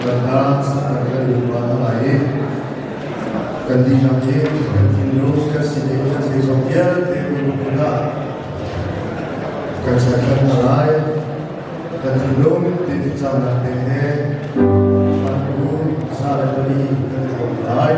Kan kan i ruah hna lai i kan dihlak in kan thinlung, kan sining, kan zeizong vialte minung ah kan serkhat hna lai. Kan thinlung ti thlacamnak te he fanu 104 kan i hrawm lai.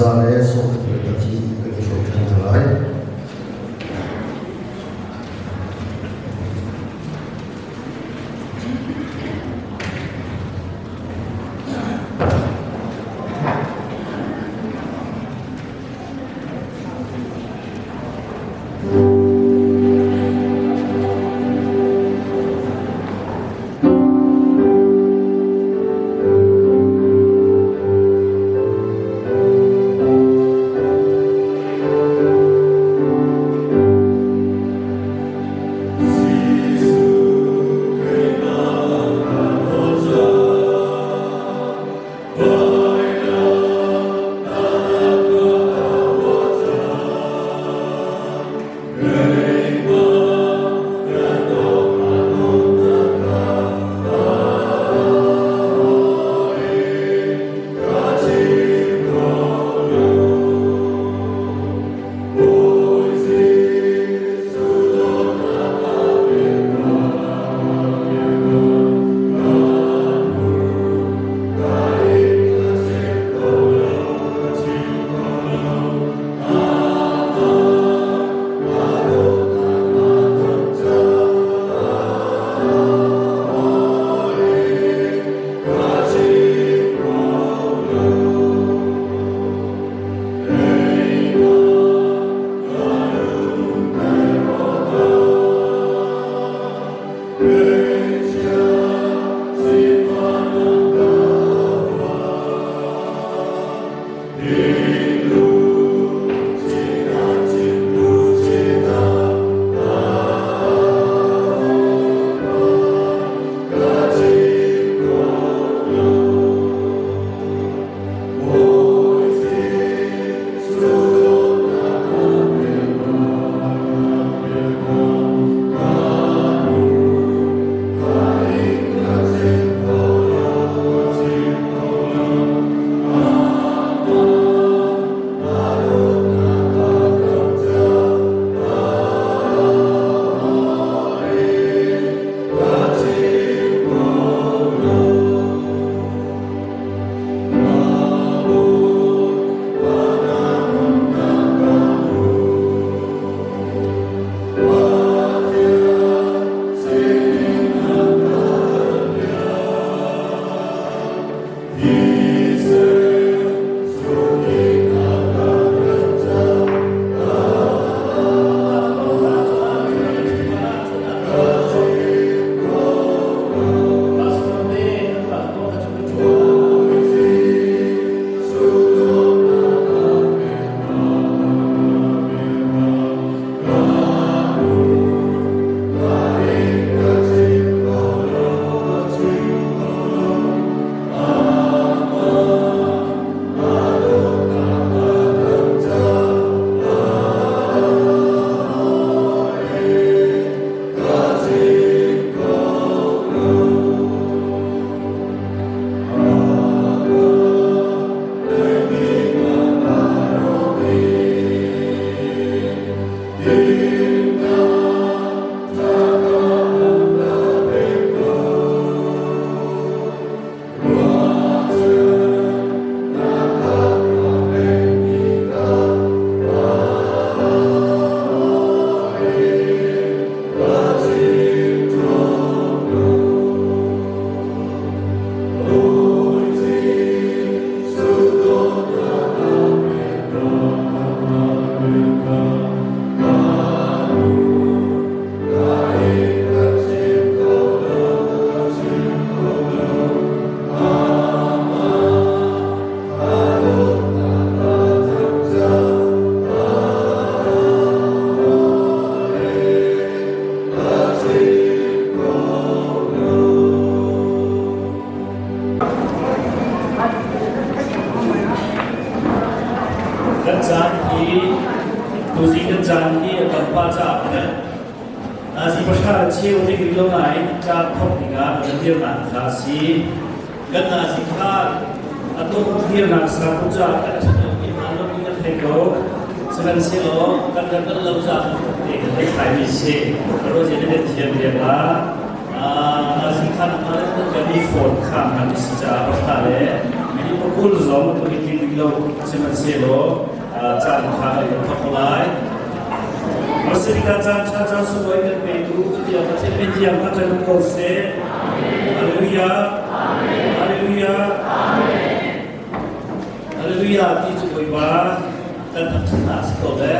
134 kan i hrawm ṭhan hna lai. Caan hi a tam pah caah le nazi pahra le cheu te rih lo nain caan thawk tikah kan dirnak kha a si. Kan nazi kha a tuk dirnak sang caah kan ṭhat lo i hmaan lo in kan thei ko. Sihmanhsehlaw kan rat lo caah kan thawk te kan thei thlaimi si. Rozi na thiam leng ah nazi kha na kan i fawn kha kan si caah pahra le minute pakul zong tu hi tling rih lo. Sihmanhsehlaw caan kha kan thawk lai. Masarika caan ṭha caan sunglawi kan petu tiah Pathian min thiang kha kan ko seh. Hallelujah. Hallelujah. Hallelujah ti cu Bawipa kan thangṭhatnak si ko le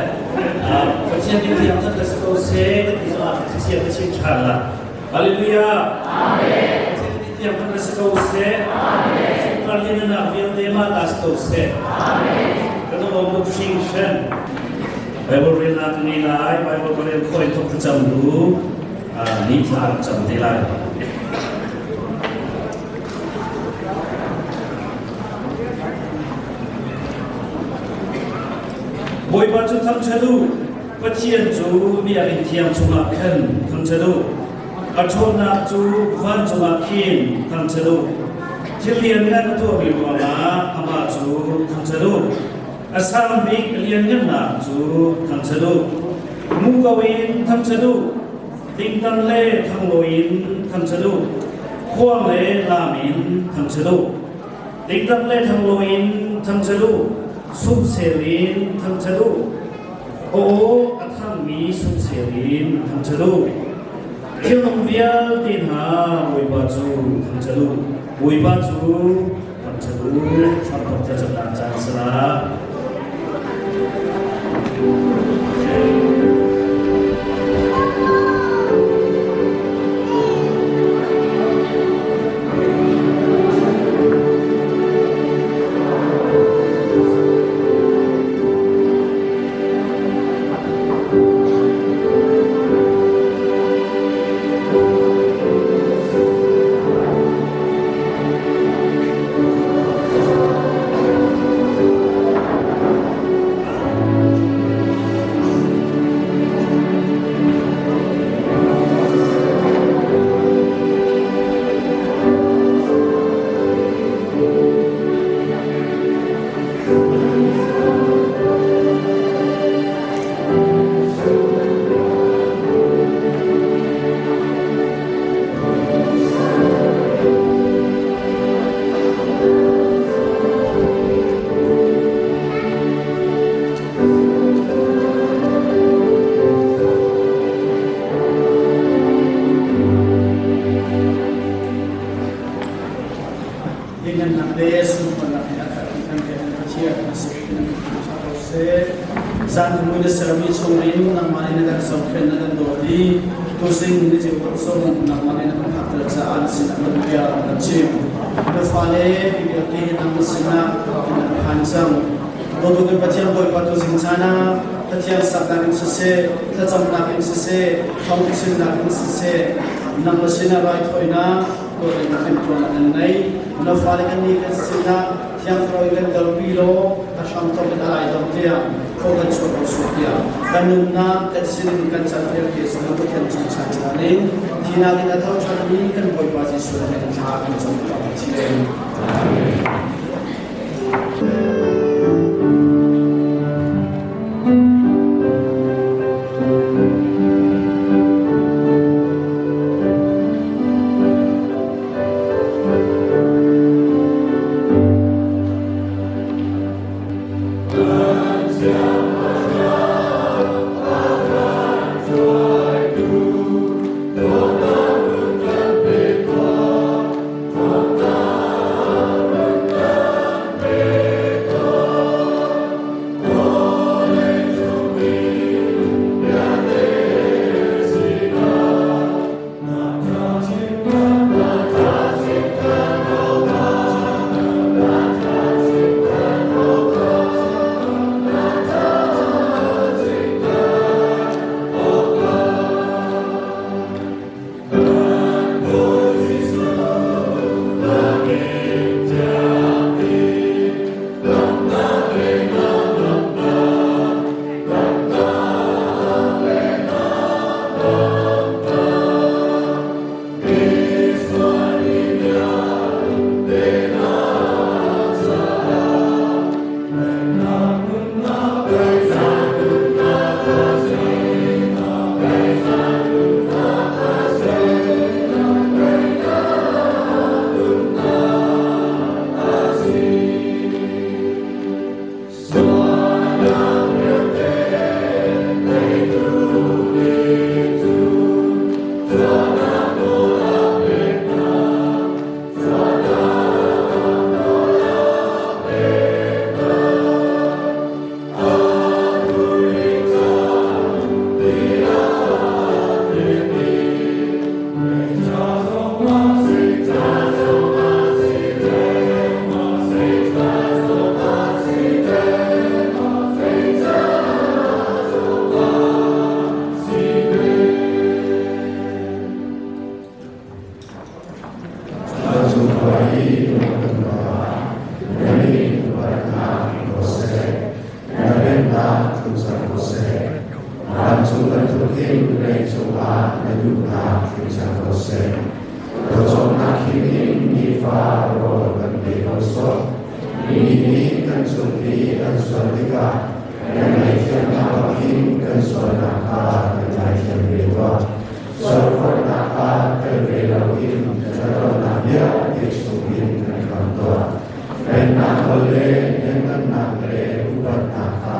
Pathian min thiang kha si ko seh kan ti zongah thachia ka chim ṭhan la. Hallelujah. Pathian min thiang kha si ko seh. Sungkar liannak vialte mah ta si ko seh. Kan lawm tuk hringhran. Bible relnak ngei lai, Bible ka rel khawh in thawk thlacam lu ni thla rak cam te lai. Bawipa cu thangṭhat u, Pathian cu biakinn thiang chungah khan thangṭhat u. A ṭhawnnak cu vancung ah khin thangṭhat u. Thil lianngan a tuahmi ruangah amah cu thangṭhat u. A sang bik lianngannak cu thangṭhat u. Muko in thangṭhat u. Tingtang le thanglawi in thangṭhat u. Khuang le laam in thangṭhat u. Tingtang le thanglawi in thangṭhat u. Sumsel in thangṭhat u. Aw a thangmi sumsel in thangṭhat u. Thilnung vialte hna Bawipa cu thangṭhat u. Bawipa cu thangṭhat u. Hramthawk thlacamnak caan salah. Dingannak le sunparnak he a khat kan pek Pathian na si na kan ko seh. Zan mui na sermi chungin nangmah in na kan zohkhenh na kan dawt i tuzing ni ceu tuk zong nangmah in na kan phakter caah na sinah kan bia kan chim. Na fale mi vialte hi nang na sinah kan phan cang. Dawtu kan Pathian Bawipa tuzing caan ah Pathian saknak in siseh, thlacamnak in siseh, thawngchimnak in siseh, nang na sinah raithawinak tuah ding timhtuahnak an ngei. Na fale kan nih kan sinah Thiang Thlarau in kan kalpi law a hramthawk in a lai dong tiang thaw kan chuah ko sual tiah kan nunnak kan sining kan can vialte zong Pathian cung chan chan in thinak in a tho ṭhanmi kan Bawipa Jesuh nih thla kan cam ko Pathian. Mi nih kan cung i an sual tikah kan ngaihthiam hna bangin kan sualnak kha kan ngaithiam ve tuah. Sualphawtnak ah tel ve loin ṭhatlonak vialte chungin kan khamh tuah. Pennak nawl le lianhngannak le upatnak kha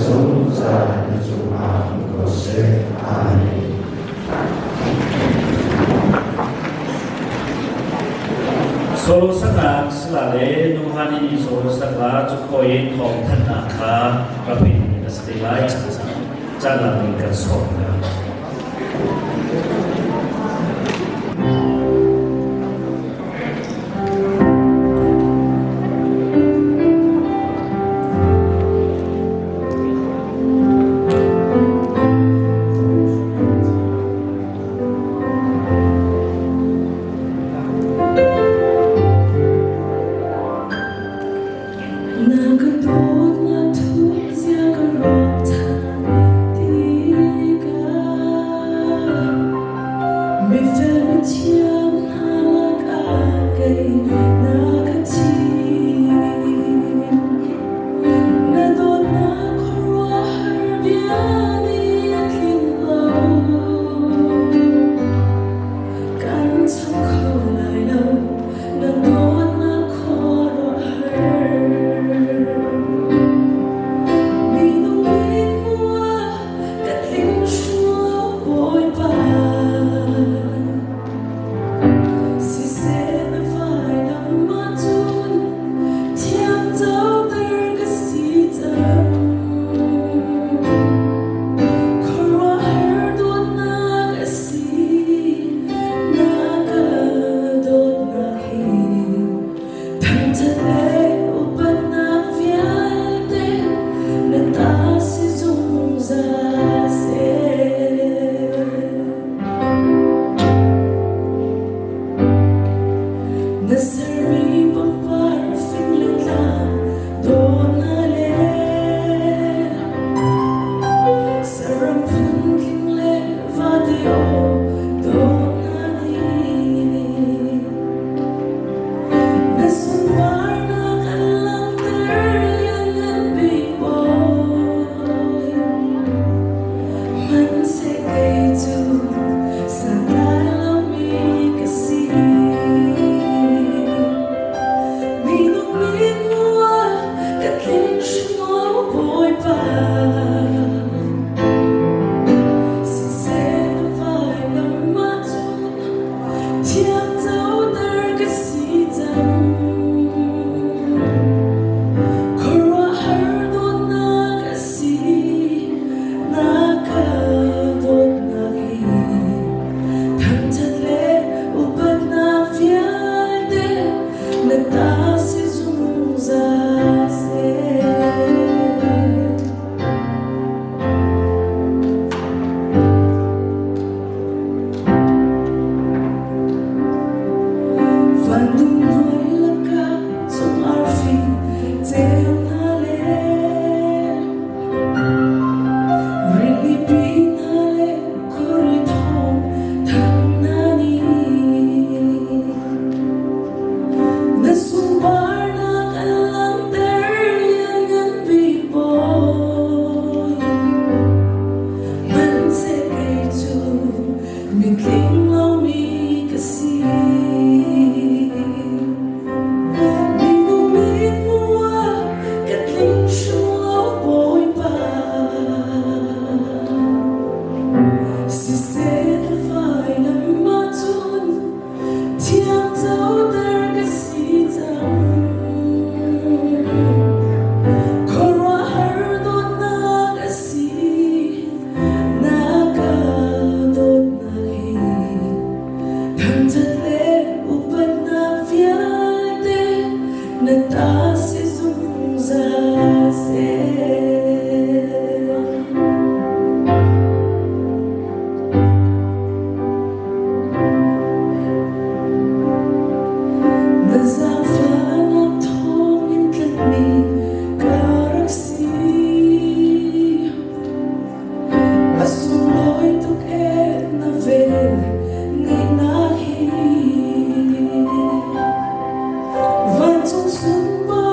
zungzal na cungah um ko seh. Amen. Solo saknak sila le nuhani nih solo sakla cu khawi in thawngthanhnak kha rak in a si te lai. Caan lak in kan sawm hna. Na ka dawtnak thukzia ka rawk ṭhan tikah mifel mithiam hna lakah kei na ka thim. Na dawtnak khuaruahhar bia nih a tlinh lo. Kan cham kho lai lo, na dawtnak khuaruahhar. Minung mithmuh ah ka tling hrim lo, Bawipa. Siseh na vailam ahcun thiamcoter ka si cang. Khuaruahhar dawtnak a si, na ka dawtnak hi. Thangṭhat le upatnak vialte na ta si zungzal seh. Na sermi pangpar fing le tlang dawt na le saram phuntling le vate aw dawt na nih. Na sunparnak an langhter lianngan bik Bawi. Hmanhseh kei cu santlai lomi ka si. Minung mithmuh ah ka tling hrim lo, Bawipa. Siseh na vailam ahcun thiamcoter ka si cang. Khuaruahhar dawtnak a si, na ka dawtnak hi. Thangṭhat le upatnak vialte na ta si zungzal seh. Vandum hnuai lakah cung arfi ceu hna le rilipi hna le khuari thawng thang hna nih na sunparnak an langhter lianngan bik Bawi. Hmanhseh kei cu mitling lomi ka si. Minung mithmuh ah ka tling hrim lo, Bawipa. Siseh na vailam ahcun thiamcoter ka si cang. Khuaruahhar dawtnak a si, na ka dawtnak hi. Thangṭhat le upatnak vialte na ta si zungzal seh. Na zaangfahnak thawngin tlanhmi ka rak si. A sunglawi tuk ee na vel ngeihnak hi. Vancung sunparnak.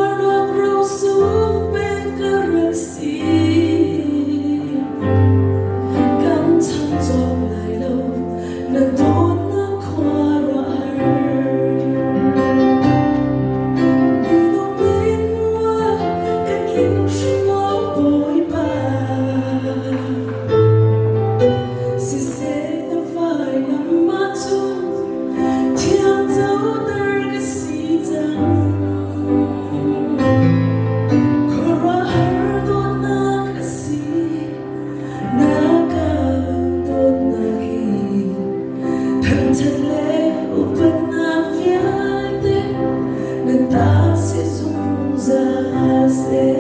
si zungzal seh.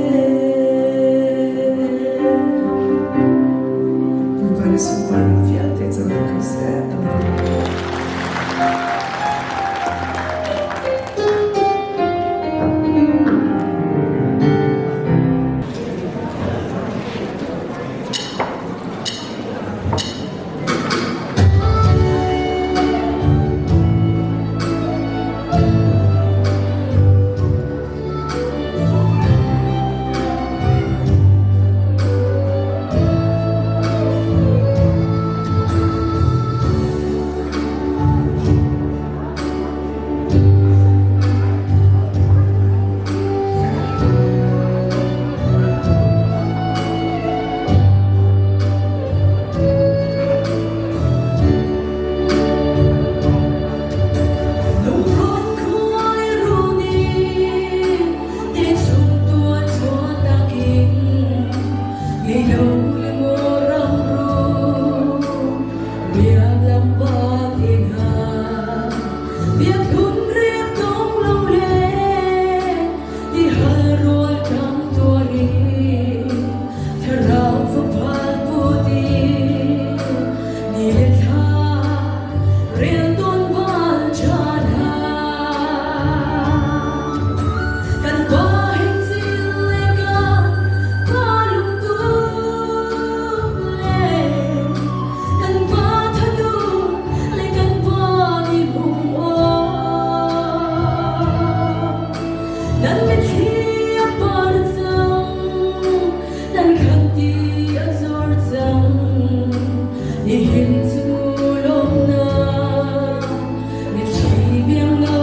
Bawipa nih sunparnak vialte cohlang ko seh. Amen. Lungruat khuai runi te chung tua chua takin ngei lo le maw ram ru riak lam pa te hna biak hun riak tong lo le ti hal rual kam tuari thlarau fapal puti ni le thla rel ton van chan ha kan pa hin cil le kan pa lungtum le kan pa thadu le kan pa mi hung Nan mitthli a par cang, nan khanti a zor cang. Nihin cu lawmnak mitthli biangno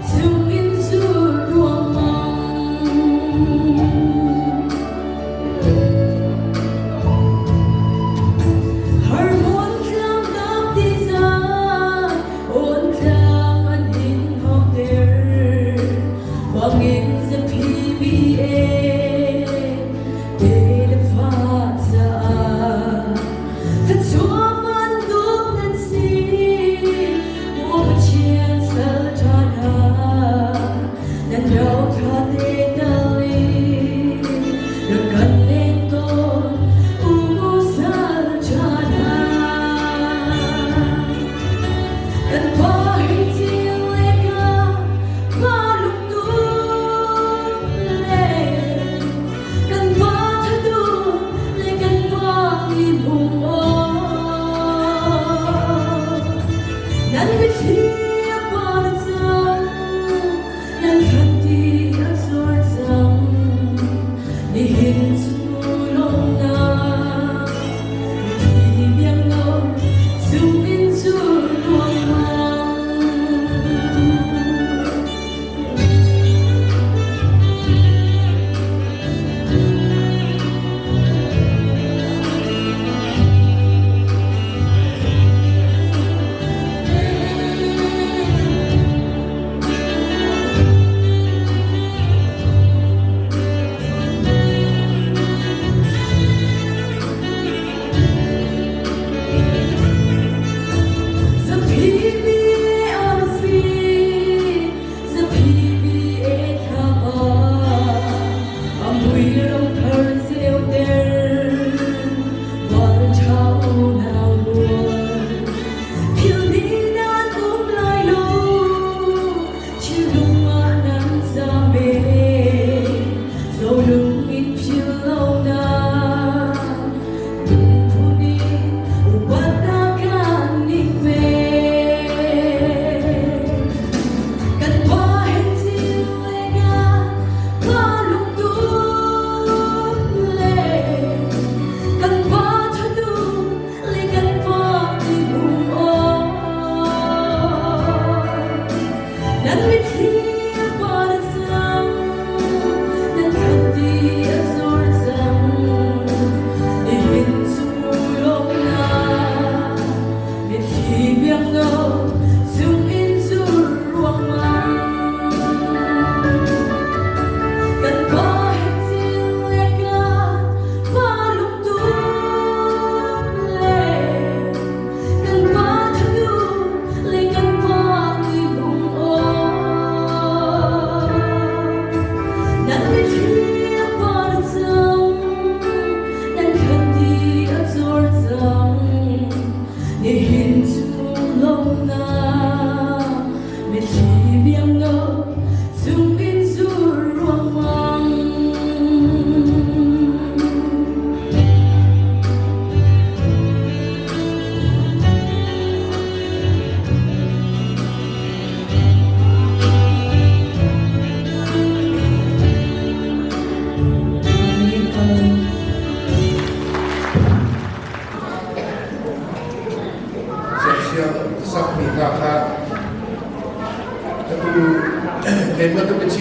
chungin sur ruangmang. Harmon tlang nak ti zan, awn tlang an hin hawkter. Wangin za PBA, te le fa caah. Thluachuah bantuk nan si, maw Pathian sal ṭha hna, nan rauthla te tal i rak kan leng tawn, u sal ṭha hna. Kan pa hei cil le ka pa lungtum le kan pa thadu le kan pa mi hung Nan mitthli a par cang, nan thlanti a zuar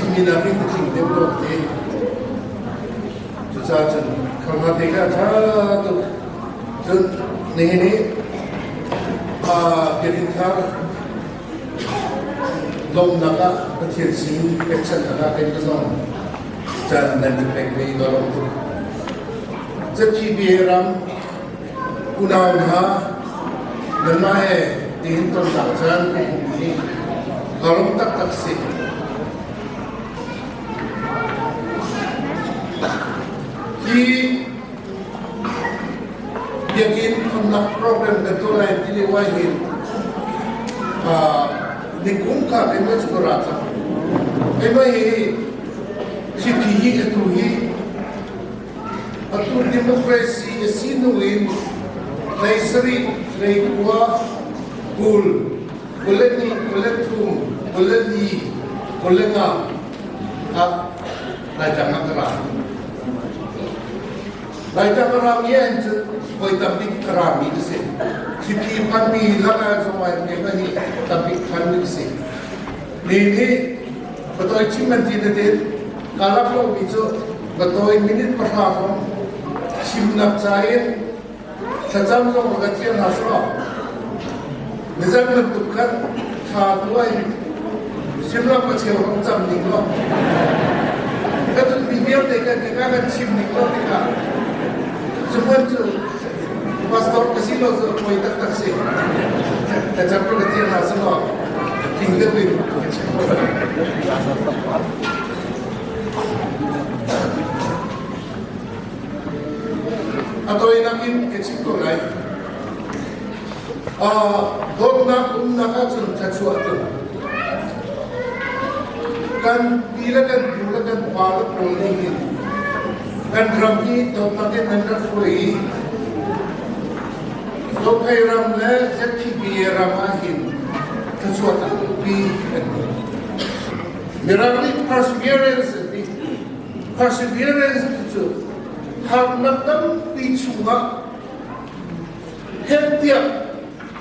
chimmi nakin ka tling deuh lo ti. Cucaah cun khamha te kha a ṭha tuk. Cun nihin hi biakinn thar lawmhnak ah Pathian sin pekchanhnak ah kan zong caan nan kan pek ve i ka lawm tuk. ZTBA ram unau hna nanmah he nihin tonnak caan ka hmuh hi ka lawm taktak si. Hi biakinn khonnak program kan tuah lai ti lio ah hin nikum kha keimah cu ka ra cang. Keimah hi hripi hi atu hi atu democracy a si hnu in hlei sarih, hlei kua, 20, 22, 23, 24, 25 ah Laitlang ah ka ra. Laitlang a rami ahhin cun voi tambik ka rami ka si. Hripi phanmi lakah zong ah keimah hi tambik phanmi ka si. Ni nih patawi chim nan ti natin ka lak lomi cu patawi minute 10 hrawng chimnak ca in Thlacam zong rak ka thiam hna sawh. Nizan bantuk khan tha tuai simlam ka cheu rong cam ning law. Ka tun mi vialte kan ka kan chim ning law tikah cuman cu pastor ka si lo cu poi taktak si. Thlacam rak ka thiam hna sawh. King deuh in ka chim ko. A tawinak in ka chim ko lai. Dawtnak umnak ahcun thluachuah tlung. Kan pi le kan pu le kan pa le pawl nih hin kan ram hi dawtnak in nan rak hruai i Zophei ram le ZPBA ram ah hin thluachuah tampi kan hmu. Mirang nih perseverance an ti. Perseverance ti cu harnak tampi chungah heh tiah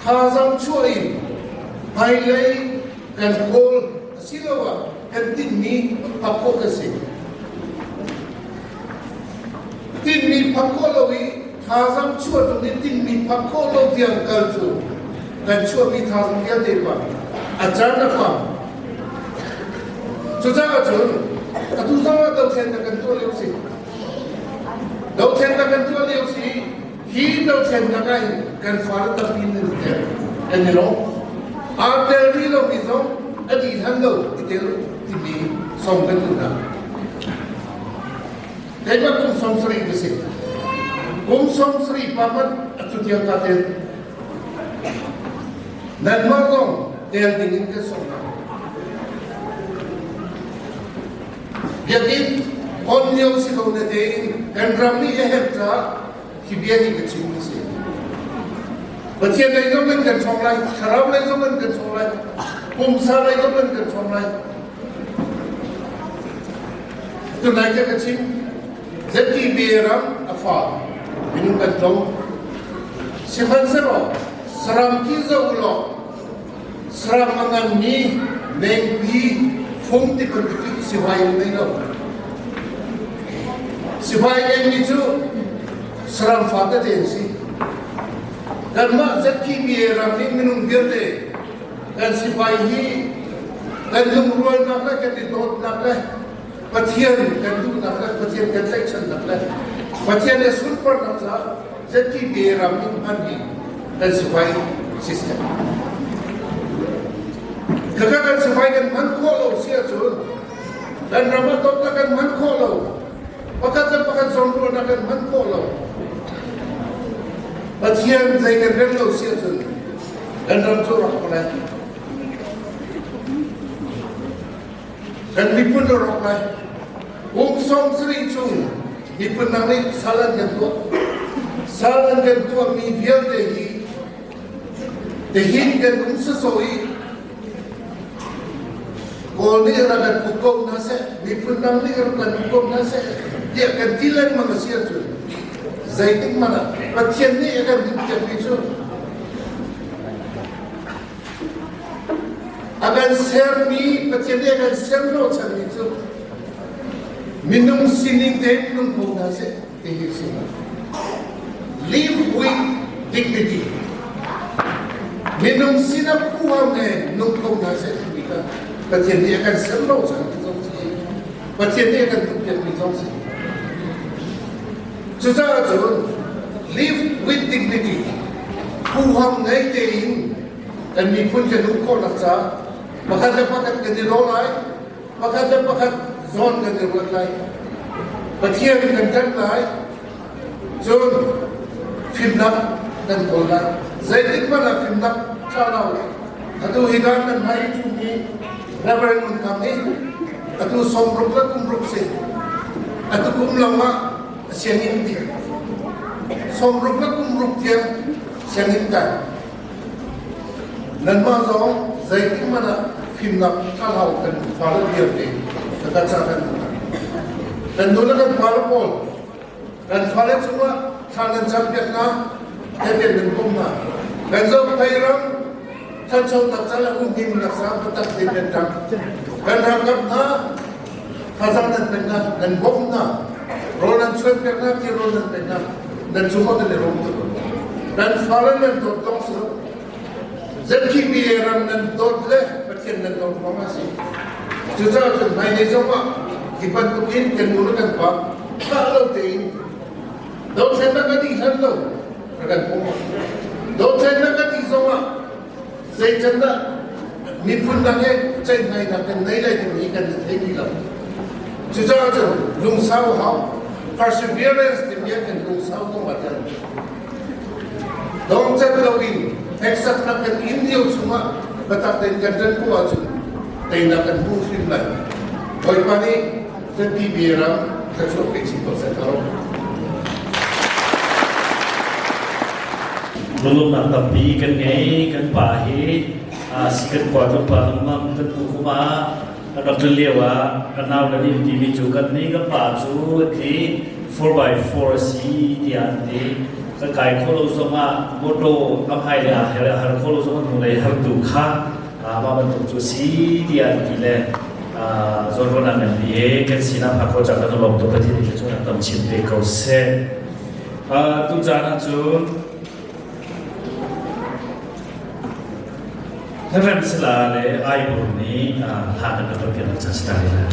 thazaang chuah in hmailei kan kawl asiloah kan tinhmi phak khawh kan si. Tinhmi phak khawh lo i thazaang chuah tung in tinhmi phak khawh lo tiang kal cu kan chuahmi thazaang vialte pa a caan a pam. Cucaah cun atu zong ah dothlennak kan tuah lio si. Dothlennak kan tuah lio si. Hi dothlennak ah hin kan fale tampi nan i tel. Kan i lawm. Aa tel rih lomi zong a dih hlan lo i tel timi song kan duh hna. Keimah kum 70 ka si. Kum 70 pa hmanh atu tiang kaa tel. Nanmah zong tel ding in kan sawm hna. Biakinn on lio si ko na tein kan ram nih a herh caah hi bia hi ka chim a si. Pathian lei zong in kan sawm lai, thlarau lei zong in kan sawm lai, pumsa lei zong in kan sawm lai. Tunai ka ka chim, ZTB ram a fa minung kan tlawm. Sihmanhsehlaw saram khi zoh u law saram a nganmi nengpi fung ti bantuk hi sivai an nei lo. Sivai ngeimi cu saram fa tete an si. Kanmah ZTBA ram nih minung vialte kan sivai hi kan lungrualnak le kan i dawtnak le Pathian kan duhnak le Pathian kan tlaihchannak le Pathian le sunparnak caah ZTBA ram in hmanmi kan sivai system. Khaka kan sivai kan hman khawh lo si ahcun kan ram ah dawtnak kan hman khawh lo pakhat le pakhat zawnruahnak kan hman khawh lo Pathian zei kan rem lo si ahcun kan ram cu rak ko lai. Kan miphun a rawk lai. Kum 70 chung miphun dang nih sal an kan tuah. Sal an kan tuahmi vialte hi tihin kan um sasaw i Kawl nih rak kan uk ko hna seh, miphun dang nih rak kan uk ko hna seh tiah kan ti lengmang a si ahcun zeitik hmanh ah Pathian nih a kan duhpiakmi cu. A kan sermi Pathian nih a kan ser hnawhchanmi cu minung sining tein nung kho hna seh ti hi a si. Live with dignity. Minung sinak huham he nung kho hna seh timi kha Pathian nih a kan ser hnawhchanmi zong si. Pathian nih a kan duhpiakmi zong si. Cucaah cun live with dignity huham ngei tein kan miphun kan um khawhnak caah pakhat le pakhat kan i daw lai, pakhat le pakhat zawn kan i ruat lai, Pathian kan ṭanh lai, cun fimnak kan kawl lai. Zeitik hmanh ah fimnak ṭha lo. Atu hi dan nan hmai i ṭhumi Reverend Ngun Thang hi atu 60 le kum ruk si. Atu kum lawng ah sianginn ti. 60 le kum ruk tiang sianginn kai. Nanmah zong zeitik hmanh ah fimnak thlarau kan fale vialte ka kan ca kan kan nu le kan fale pawl kan fale cungah thla nan campiak hna he nan bawmh hna kan zohphei ram thanchonak ca le humhimnak ca biatak tein nan ṭang kan ralkap hna thazaang nan pek hna nan bawmh hna rawl nan chuan piak hna ti rawl nan pek hna nan cungah kan i rom tuk kan fale nan dawt lawng si lo ZPPA ram nan dawt le Pathian nan dawt ruang a si cucaah cun hmailei zong ah hi bantuk in kan nu le kan pa thlah lo tein dothlennak a dih hlan lo kan pum dothlennak a dih zong ah Zeican dah miphun dang he ceihmainak kan ngei lai timi kan i thei ti lo. Cucaah cun lungsau hau perseverance timi ah kan lungsau kong ah tel. Dongcat loin hneksaknak kan in lio chungah biatak tein kan ṭan ko ahcun teinak kan hmu hrim lai. Bawipa nih ZPB ram thluachuah pe chin ko seh ko. Lunglawmhnak tampi kan ngei. Kan pa hi si kan khua tlawmpal lengmang kan hnu kum ah kan rak tlun lio ah ka nau le nih an timi cu kan nih kan pa cu an ti 4x4 a si tiah an ti. Kan kai khawh lo zong ah motor a hmai le a her a har khawh lo zong hnulei hartu kha mah bantuk cu a si tiah an ti le zawnruahnak ngan bi he kan sinah phak khawh cang kan lawm tuk Pathian nih thluachuahnak tam chin pe ko seh. Tucaan ahcun Hlarem sala le Aibur nih hla kan rak piak ca si ta lai.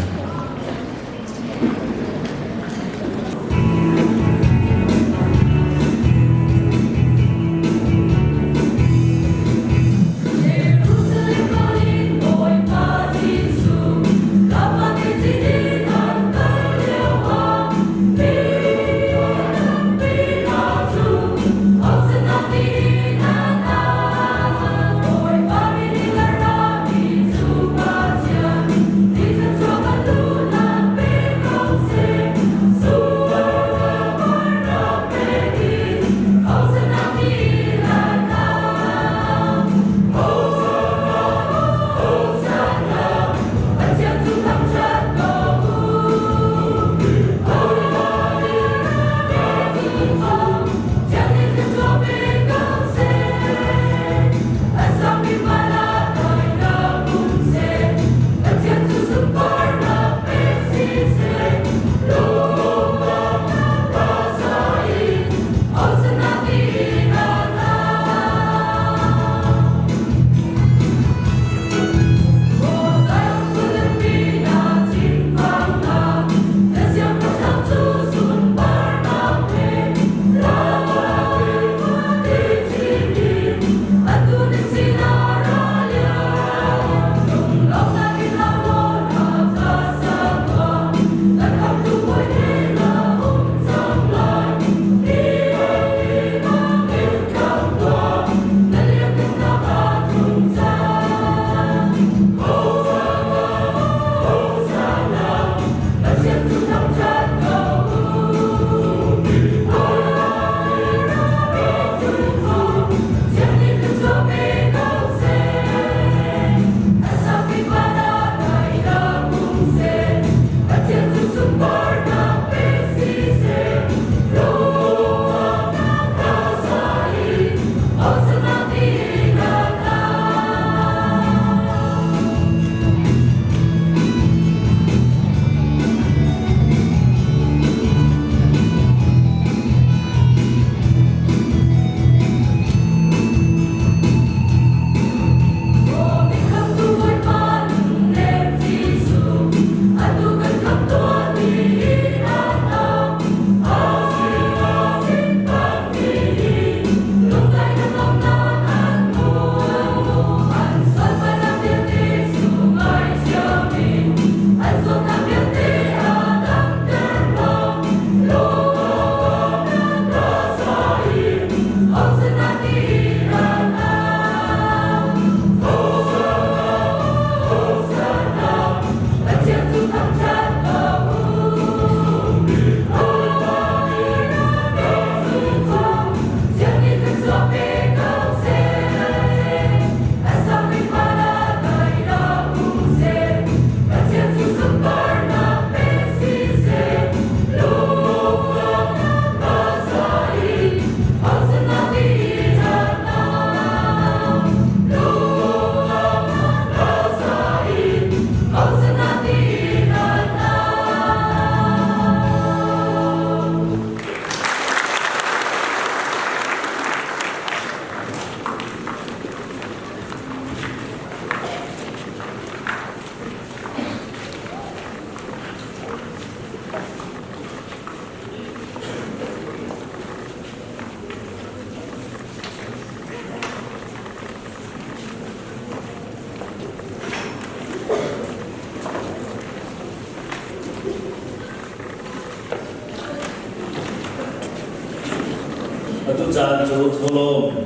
Atu caan cu tholawm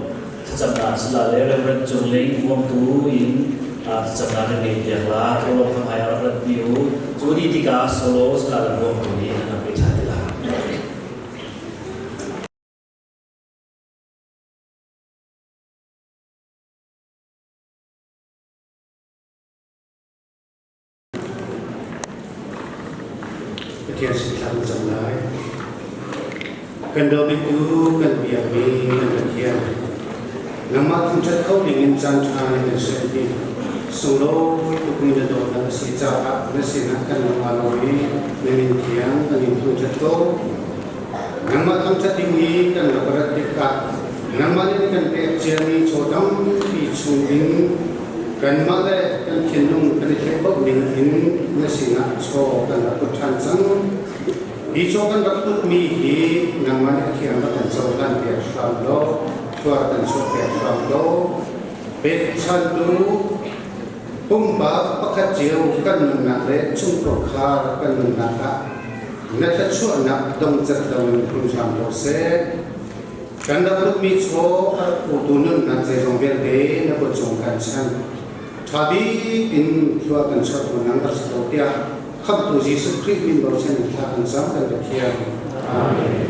thlacamnak si la le Reverend Cung Ling Vuangtu in thlacamnak kan ngei piak la. Tholawm kha hmai ah rak rat pi u. Cu ni tikah solo si la le Vuangtu nih an rak pe ṭhan ti la. Pathian sin thla kan cam lai. Kan dawbitu kan biakmi kan Pathian, nangmah thangṭhat kho dingin caan ṭha na kan sermi, sunglawi tukmi na dawtnak a si caah na sinah kan lung aa lawm i na min thiang kan in thangṭhat ko. Nangmah thangṭhat ding i kan rak rat tikah nangmah nih na kan pek ciami chaw tampi chungin kanmah le kan thinlung kan i thlek bauh ning in na sinah chaw kan rak put ṭhan cang. Hi chaw kan rak putmi hi nangmah nih a thiang rak kan cohlan piak hram law, thluar kan chuah piak hram law, pekchantu pumpak pakhat cio kan nunnak le chungkhar kan nunnak ah na thluachuahnak dongcat loin hun hram ko seh. Kan rak putmi chaw a rak putu nunnak zeizong vialte na kut cung kan chan. Ṭha bik in thlua kan chuah ko nang rak si ko tiah Khamhtu Jesuh Khrih min bochan in thla kan cam kan Pathian. Amen.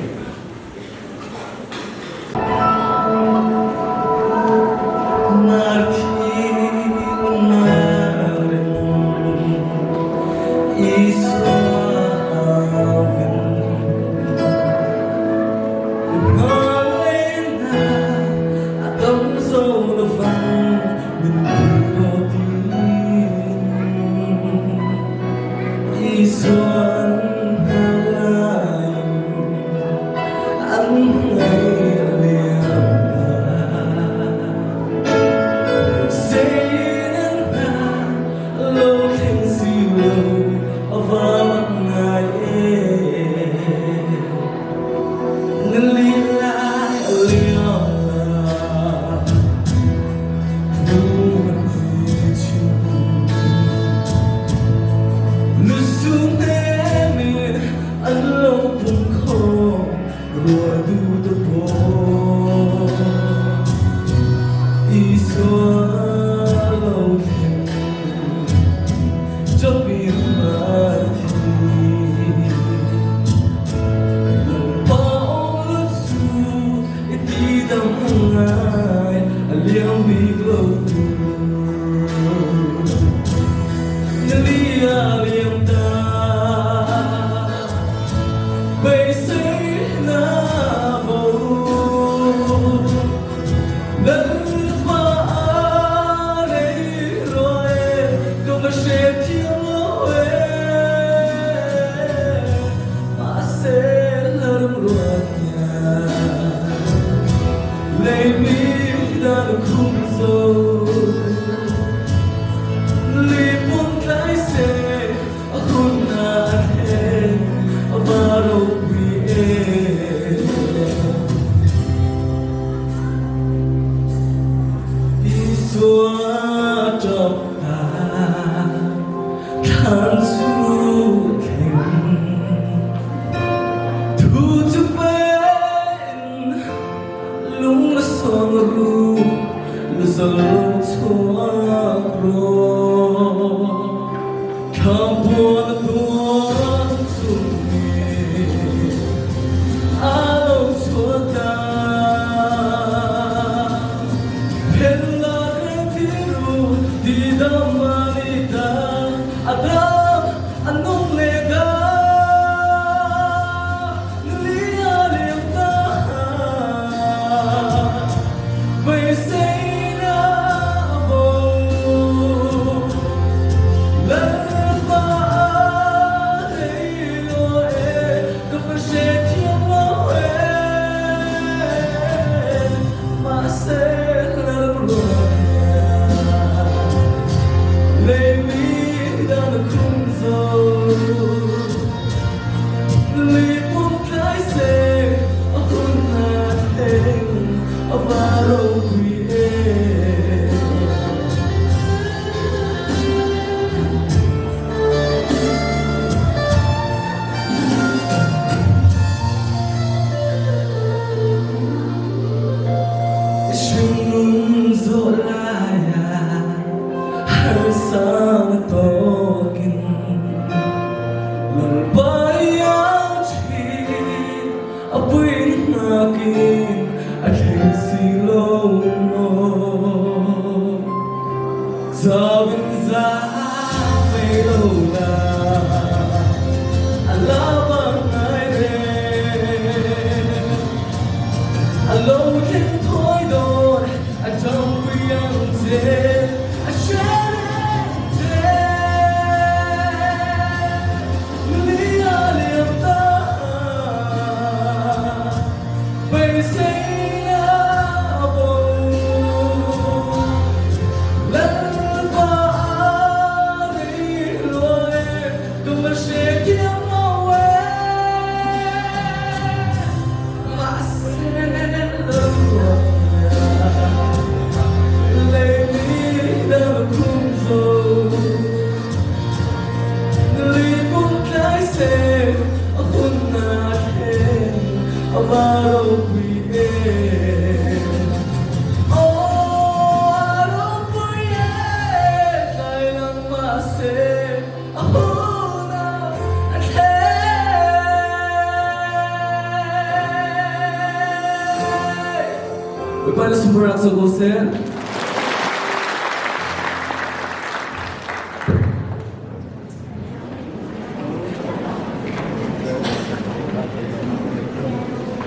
Lalpai a thi a pui nakin a thleng si lo maw? Zawin za mei lo la a la bang ngai re. A lo thleng thawi dawn a ṭang pui ang che a hre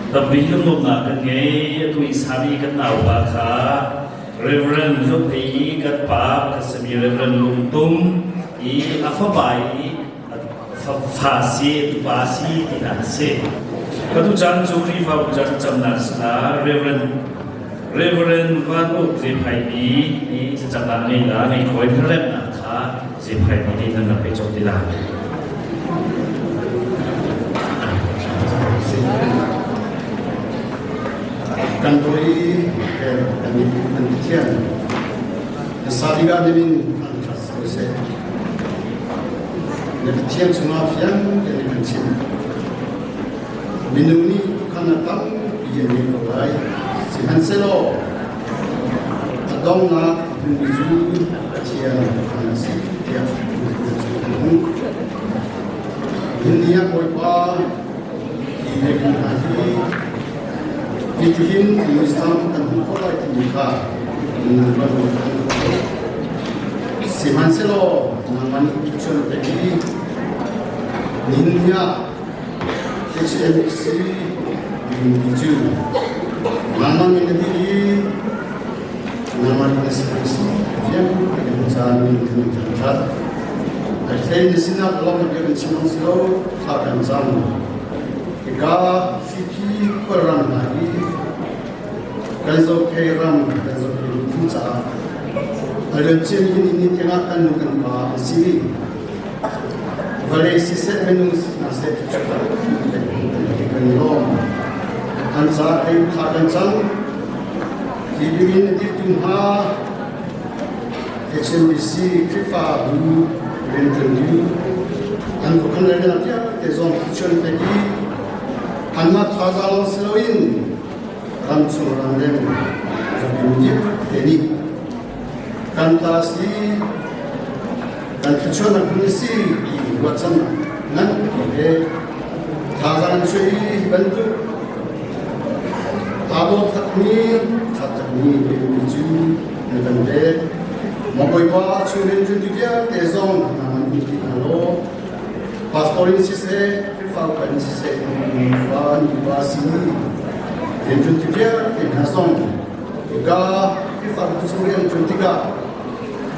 Tampi lunglawmhnak kan ngei. Atu i sami kan naupa kha Reverend Zophei i kan pa ka sami Reverend Lungtum i a fapa i fa si tupa si ti hna a si. Katu caan cu Khrihfabu ca thlacamnak sinah Reverend Reverend Van Uk Zephaimi i thlacamnak ngei la ngei khawi remnak kha Zephaimi nih nan rak pe cawk ti la. Kan doi kan kan Pathian Sadiga dimin an trust ko seh. Na Pathian chungah fiang tein kan chim. Minung nih khan a tampi an ngei ko lai. Sihmanhsehlaw a donghnak hmunmi cu Pathian khan a si tiah na cu kan hmuh. Nihin ah Bawipa hi biakinn hna hi hitihin muisam kan hmuh khawh lai timi kha nan ruat lo kan khawh. Sihmanhsehlaw nangmah nih cun pek i nihin ah HMC timi cu nangmah min na ti i nangmah nih na si fiang tein caan min kan in thangṭhat. Ai na sinah lawng bia kan chim si lo thla kan cam. Hika Hripi khualram hna hi kan zohphei ram kan zohphei miphun caah a liamcia mi ni tiangah kan nu kan pa an si. Vawlei siseh minung si hna seh ti cu kan i lawm. An ca ei thla kan cang. Hi bingin a dirtu hna HMBC Khrihfabu rianṭuantu an khuakhan le vialte zong thluachuah pek i anmah thazaang lawng si loin ramchung ramleng rabim vialte nih kan ta si kan thluachuahnak hmun si ti ruahchan nganpi he thazaang an chuah i hi bantuk aa dawt takmi ṭha takmi mi cu na kan pek. Maw Bawipa chungin cu ti vialte zong na ngan ti hna law pastor in siseh Khrihfa upa in siseh pa nupa si rian ṭuan ti vialte hna zong hika Khrihfa chung rian ṭuan tikah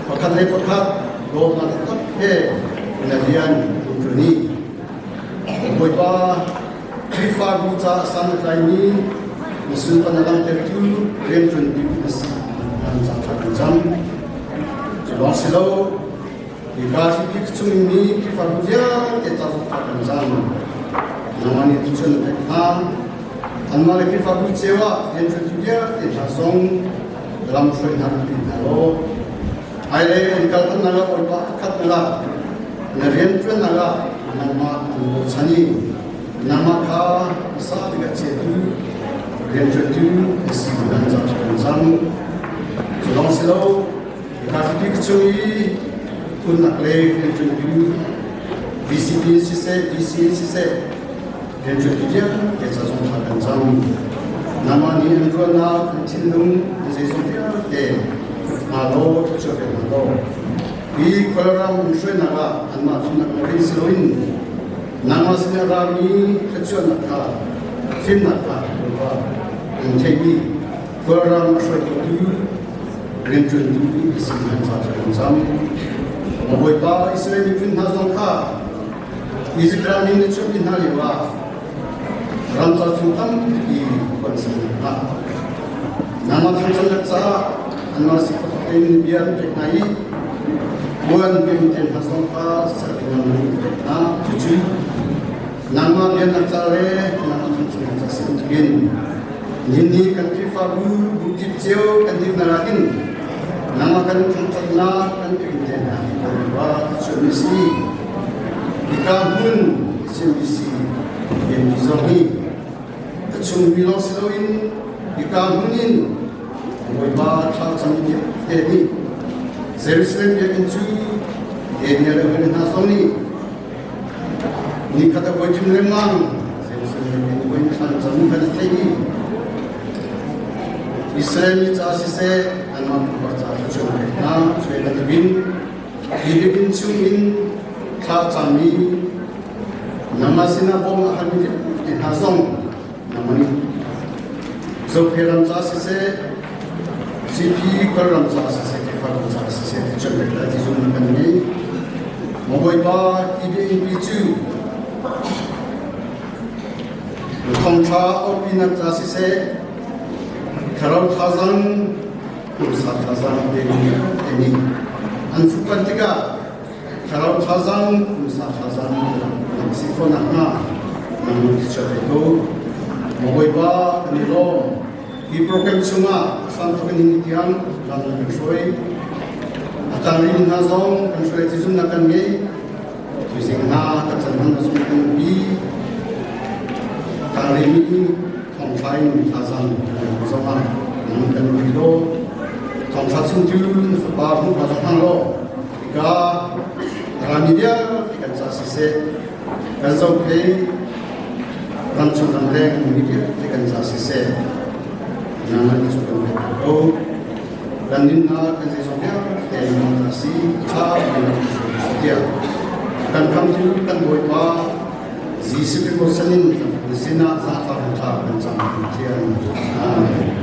pakhat le pakhat dawtnak taktak he na rian an ṭuan i Bawipa Khrihfabu caah san a tlaimi misulpan a langhtertu rianṭuan bik na si an ca ṭha kan cang. Cu lawng si lo, hika hripi chung mi Khrihfabu vialte ca zong ṭha kan cang. Nangmah nih tuchun na pek hna. Anmah le Khrihfabu cio ah rianṭuantu vialte hna zong lamhruai hna pi hna law hmailei an kal thannak ah Bawipa pakhat na lak na rianṭuannak ah nangmah an bochan i nangmah kha hmasa bik ah chiatu rianṭuantu na si nan cang kan cang. Cu lawng si lo, hika hripi chung i phunnak le rianṭuantu VCP siseh, DC siseh, rianṭuantu vialte ca zong thla kan cam. Nangmah nih an ruahnak, an thinlung, an zeizong vialte hna law thluachuah pek hna law. Hi Kawlram um hruainak ah anmah fimnak lawng si loin nangmah sin a rami thluachuahnak kha fimnak kha Bawipa an theihmi Kawlram a hruaitu rianṭuantu si an ca kan cam. Bawipa Israel miphun hna zong kha Izipt ram in na chuahpi hna lioah ramcar chung tampi kan ser hna. Nangmah thangṭhatnak caah anmah si kho in bia an pek hna i puan biakinn te hna zong kha ser ding an pek hna. Cucu nangmah biaknak ca le nangmah thangṭhatnak ca si bantukin nihin ni kan Khrihfabu bu kip cio kan dirnak ah hin nangmah kan thangṭhatnak kan biakinn te hna hi Bawipa chuahmi a si. Hika hmun CMBC biakinn zong hi a chungmi lawng si loin hika hmun in Bawipa thlacam vialte nih Jerusalem biakinn cu Daniel le hawi hna zong nih nikhat a voi thum lengmang Jerusalem biakinn voi thlacam kan theih i Israel mi ca siseh anmah pumpak ca thluachuah pek hna cuai bantukin hi biakinn chungin thla cammi nangmah sinah bawm a halmi vialte hna zong nangmah nih Zophei ram ca siseh CP Kawlram ca siseh Khrihfabu ca siseh ti pek lai ti zumhnak kan ngei. Maw Bawipa hi biakinn cu thawngṭha aupinak ca siseh thlarau thazaang pumsa thazaang a pemi vialte nih an fuhpanh tikah thlarau thazaang pumsa thazaang an si khawh nakhnga nang ti ve ko. Maw Bawipa kan i lawm. Hi program chungah hramthok in ni tiang lam na kan hruai. A tang hna zong kan hruai ti zumnak kan ngei. Tuzing hna kan chan hman na zung kan pi. Tang mi thongthla in thazaang kan zong ah nang kan pi lo. Thongthla chung cu na fapa hmuh hna zong hmang law. Hika rami vialte kan ca siseh kan zophei ramchung ramleng mi vialte kan ca siseh nangmah ni cu kan pek ko. Kan nunnak kan zeizong vialte nangmah ta si tha tiah kan khamtu kan Bawipa Jesuh Khrih sanin kan sinah zaangfah thla kan cam Pathian. Amen.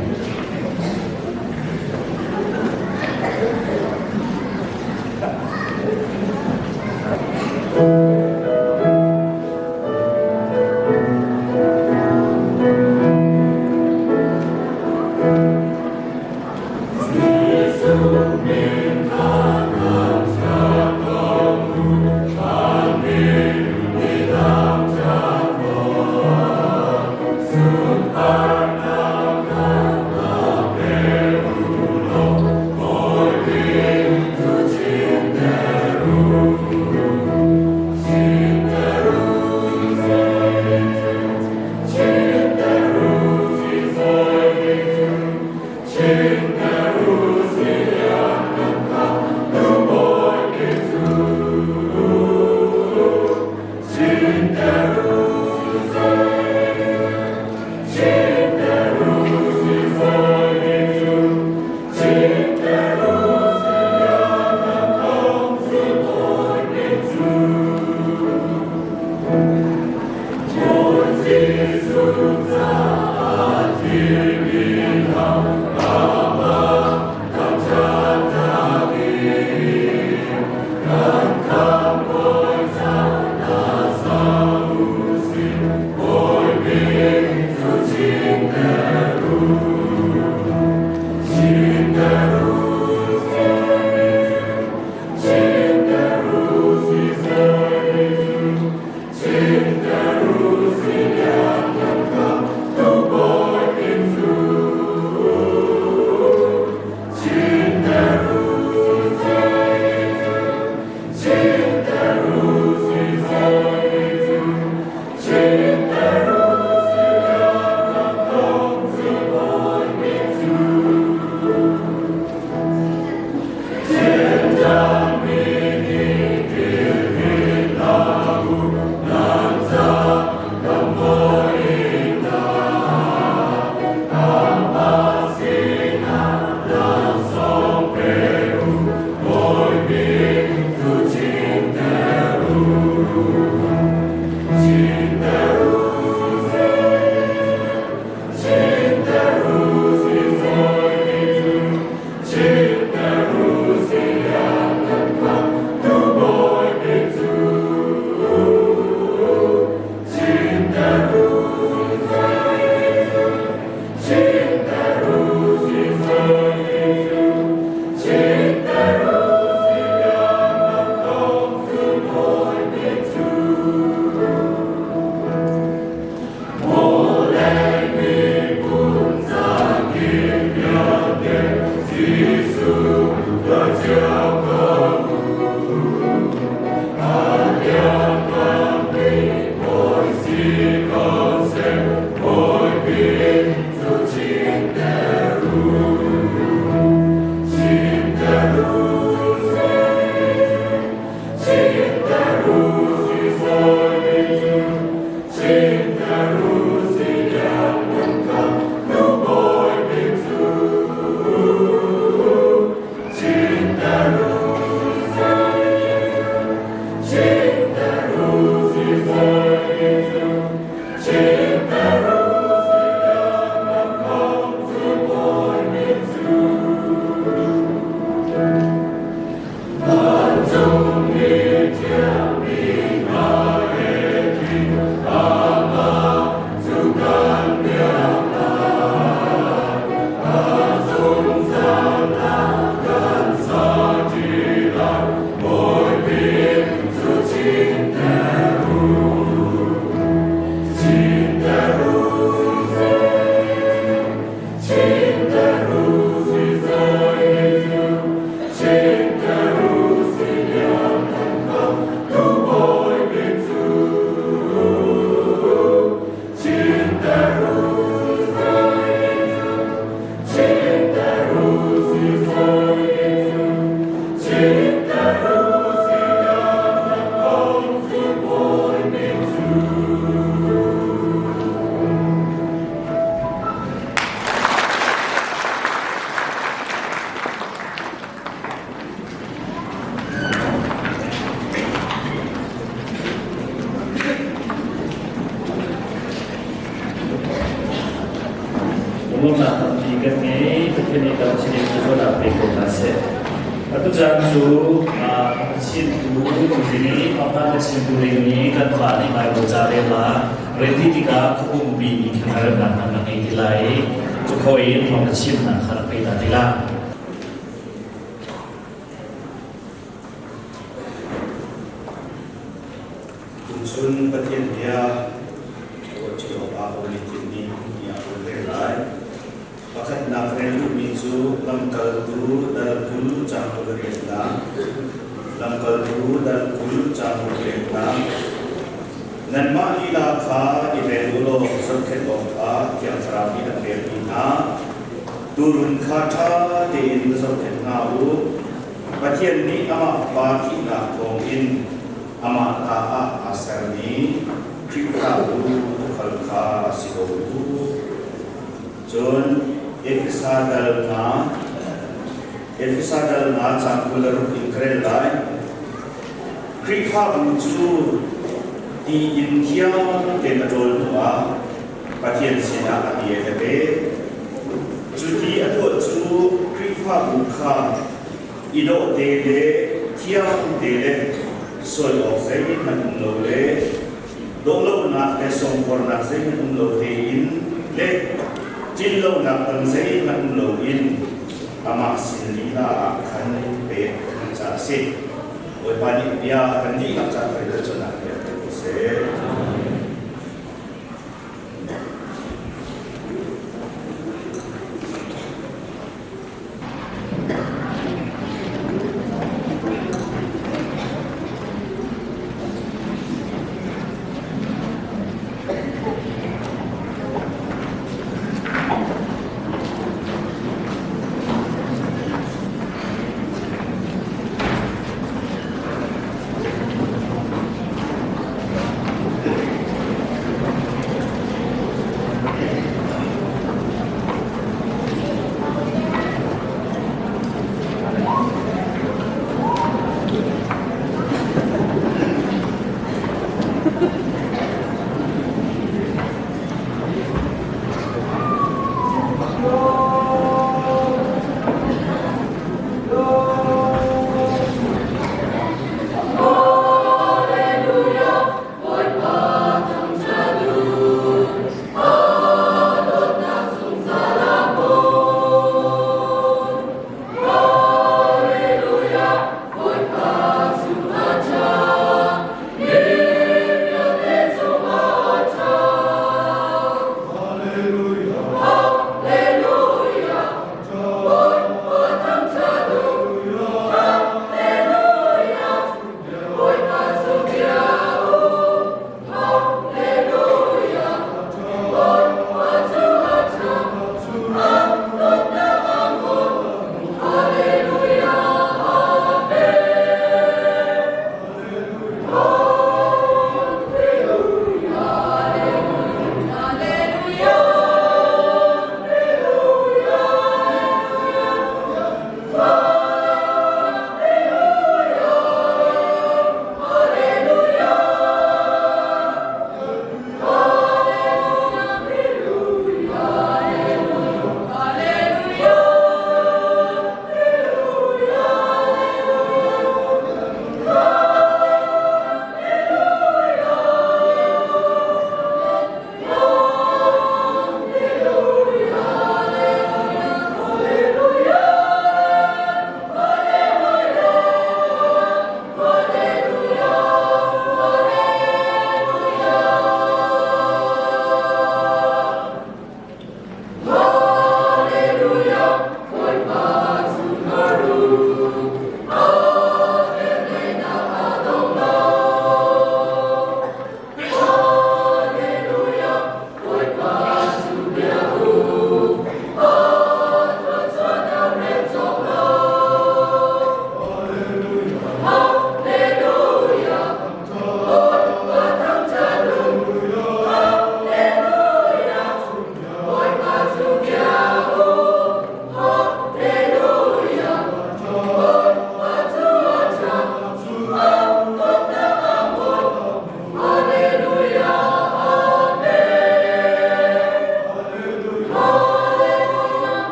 Lungrualnak tampi kan ngei. Pathian nih dam chin in thluachuahnak pe ko hna seh. Atu caan cu chimtu ding i thawngtha ka chimtu ding i kan pa nih Bible ca rel ah rel dih tikah khuapumpi nih khan a remnak hna na ngei ti lai i cu khawh in thawngtha chimnak kha rak pe ta ti la. Tuchun Pathian bia ruahṭi awkah ka i timmi tiah ka rel lai. Pakhatnak rel duhmi cu Lamkaltu dal 20 caang 28. Lamkaltu dal 20 caang 28. Nanmah lila kha i rel u law zohkhenh awk kha Thiang Thlarau nih an relmi hna. Tuurun kha ṭha tein zohkhenh hna u. Pathian nih amah Fapa thihnak thawngin amah ta ah aa sermi Khrihfabu tuukhal kha si ko u. Cun Efesa dal hna Efesa dal hna caang 26 in ka rel lai. Khrihfabu cu ti in thiang tein a ṭawl hnuah Pathian sinah a bia ka pe. Cu ti a tuah cu Khrihfabu kha i dawh te le thiang te le sual awk zeihmanh um lo le dawhlonak le songkhornak zeihmanh um lo tein le ṭinlonak dang zeihmanh um loin amah sin lila ah khan pek kan ca a si. Bawipa nih bia kan dihlak ca thar in cawnnak bia pe ko seh.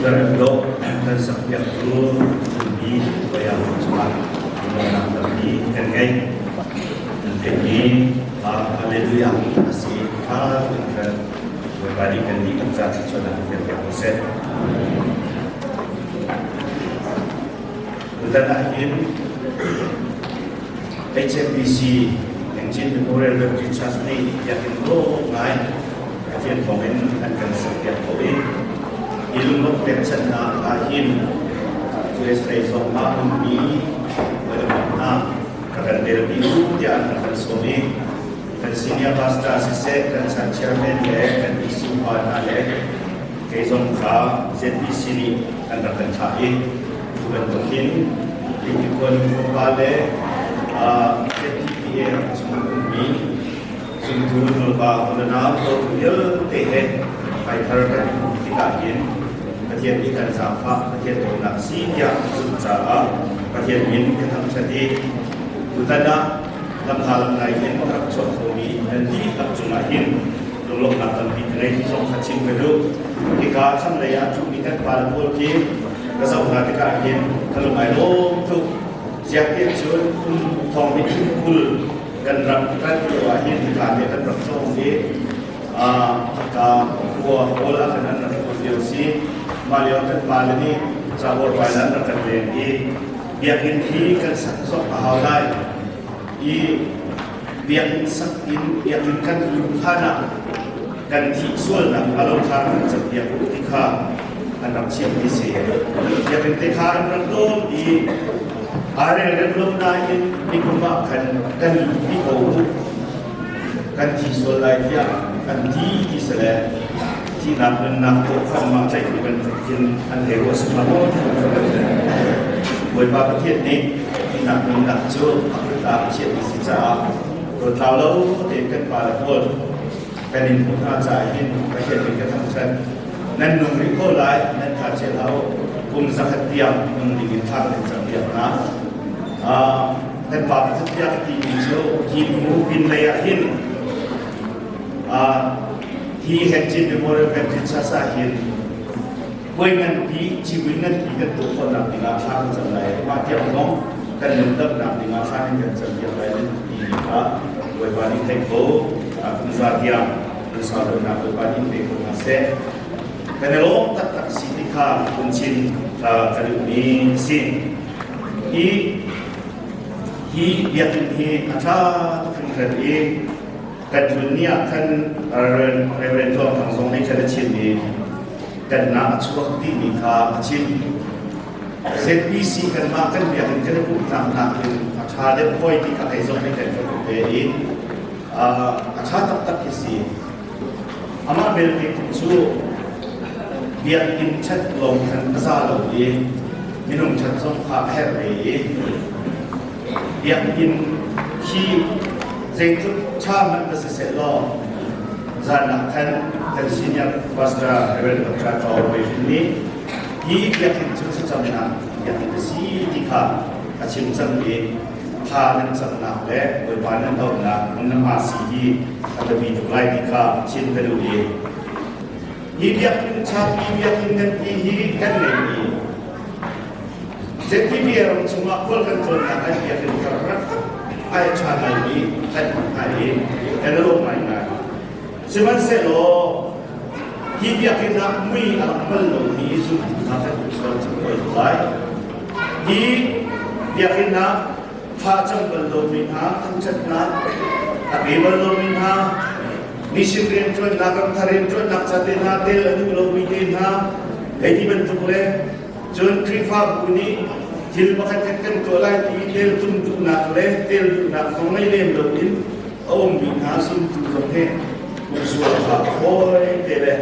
Darem dawh kan sakpiaktu mi Baya cungah lawmhnak tampi kan ngei. Kan theihmi Hallelujah a si kha kan kan Bawipa nih kan nih kan ca thluachuahnak kan pek ko seh. Tutan ah hin HMBC Engine Memorial Baptist Church nih biakinn dawh ngai Pathian thawngin an kan serpiak ko i hi lunglawmh pekchanhnak ah hin USA zong ah ummi hna ka kan telpi u tiah an kan sawm i kan senior pastor siseh kan chan chairman le kan EC upa hna le kei zong kha ZBC nih an rak kan thlah i tu bantuk hin Lingkhuan khuapa le ZTPA ram chung ummi zumtu nulepa unau dawtu vialte he thaithar kan i hmuh tikah hin Pathian nih kan zaangfah Pathian dawtnak si tiah zumh caah Pathian min ka thangṭhat i tutan ah lamhla lamlai in a rak chuak khomi nan dihlak cungah hin lunglawmhnak tampi ka ngei ti zong kha chim ka duh. Hika thlanglei ah ṭhumi kan pale pawl khi ka zoh hna tikah hin ka lung ai lawm tuk. Ziah cun kum thong hnih thum 20 kan rak rat lio ah hin hika te kan rak tlawng i hika khua hall ah khan an rak tlawng lio si. Mah lio kan pale nih cawor pai an rak kan len i biakinn hi kan sak zok a hau lai i biakinn sak in biakinn kan luh hlan ah kan thih sualnak a lo kha kan campiak u ti kha an rak chimmi si. Biakinn te kha an rak dawm i aa rel rem lo nain nikum ah khan kan lut ti ko u kan thi sual lai tiah kan ti ti sile thihnak nunnak tuah khan mah tlaihtu bantuk khin an hei ruah si hnga maw ti kan Bawipa Pathian nih thihnak nunnak cu a kut ah a chiahmi si caah dawtlau lo tein kan pa le pawl kan in hmuh hna caah hin Pathian nih ka thangṭhat. Nan nung rih ko lai, nan tha chia hlah u. Kum 100 tiang nung ding in thla kan cam piak hna. Kan pa pakhat tiah ka timi cu hi hnu pin lei ah hin hi Hencin Memorial Baptist Church ah hin puai nganpi civui nganpi kan tuah khawhnak dingah thla kan cam lai. Mah tiang zong kan nundamnak dingah thla kan cam piak lai nan ti kha Bawipa nih thei ko kum za tiang lungsaulonak Bawipa nih pe ko hna seh. Kan i lawm taktak si ti kha kun chin ka duhmi a si. Hi hi biakinn hi a ṭha tuk hringhran i kan tlun ni ah khan Reverend Tluang Thang zong nih khan a chim i kan nak a chuak timi kha a chim. ZBC kanmah kan biakinn kan i pumhnak nakin a ṭha deuh hoi ti kha kei zong nih kan ka ve i a ṭha taktak khi si. Amah belte cu biakinn ṭhat lawng khan a za lo i minung ṭhat zong kha a herh ve i biakinn khi zeitluk ṭha hmanh va si seh law zan ah khan kan senior pastor Reverend Dr. Chaw Wei nih hi biakinn cu thlacamnak biakinn a si ti kha a chim cang i thla nan camnak le Bawipa nan auhnak nan hma si hi a biapi tuk lai ti kha chim ka duh i hi biakinn ṭhapi biakinn nganpi hi kan ngeimi ZTP ram chungah khual kan tlawnnak an biakinn thar rak ai ṭha ngaimi kan hmuh hna i kan i lawm ngaingai. Sihmanhsehlaw hi biakinn ah mui a rak bal lomi zumtu hna kan um sual cu oi lai. Hi biakinn ah thla cam bal lomi hna, thangṭhatnak a pe bal lomi hna, mission rianṭuannak, ramthar rianṭuannak ca te hna tel a duh lomi te hna, hei ti bantuk le cun Khrihfabu nih thil pakhat khat kan tuah lai ti tel tum duhnak le tel duhnak zong ngei lem loin a ummi hna zumtu zong hi umsual kha fawi te le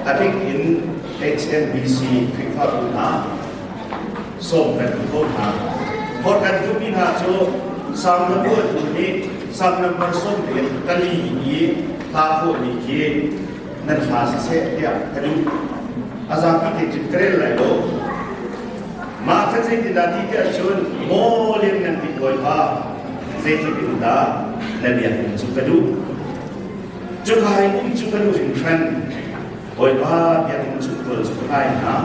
a bik in HMBC Khrihfabu hna sawm kan duh ko hna. Forh kan duhmi hna cu Salm na buatu nih Salm number 14 i hla khawhmi khi nan hla siseh tiah ka duh. A zapi te cun ka rel lai lo. Mah kha zeitindah ti tiah cun maw lianngan bik Bawipa zeitluk in dah na biakinn cu ka duh. Cuka i um cu ka duh hringhran. Bawipa biakinn chung tual cu ka ngai hna.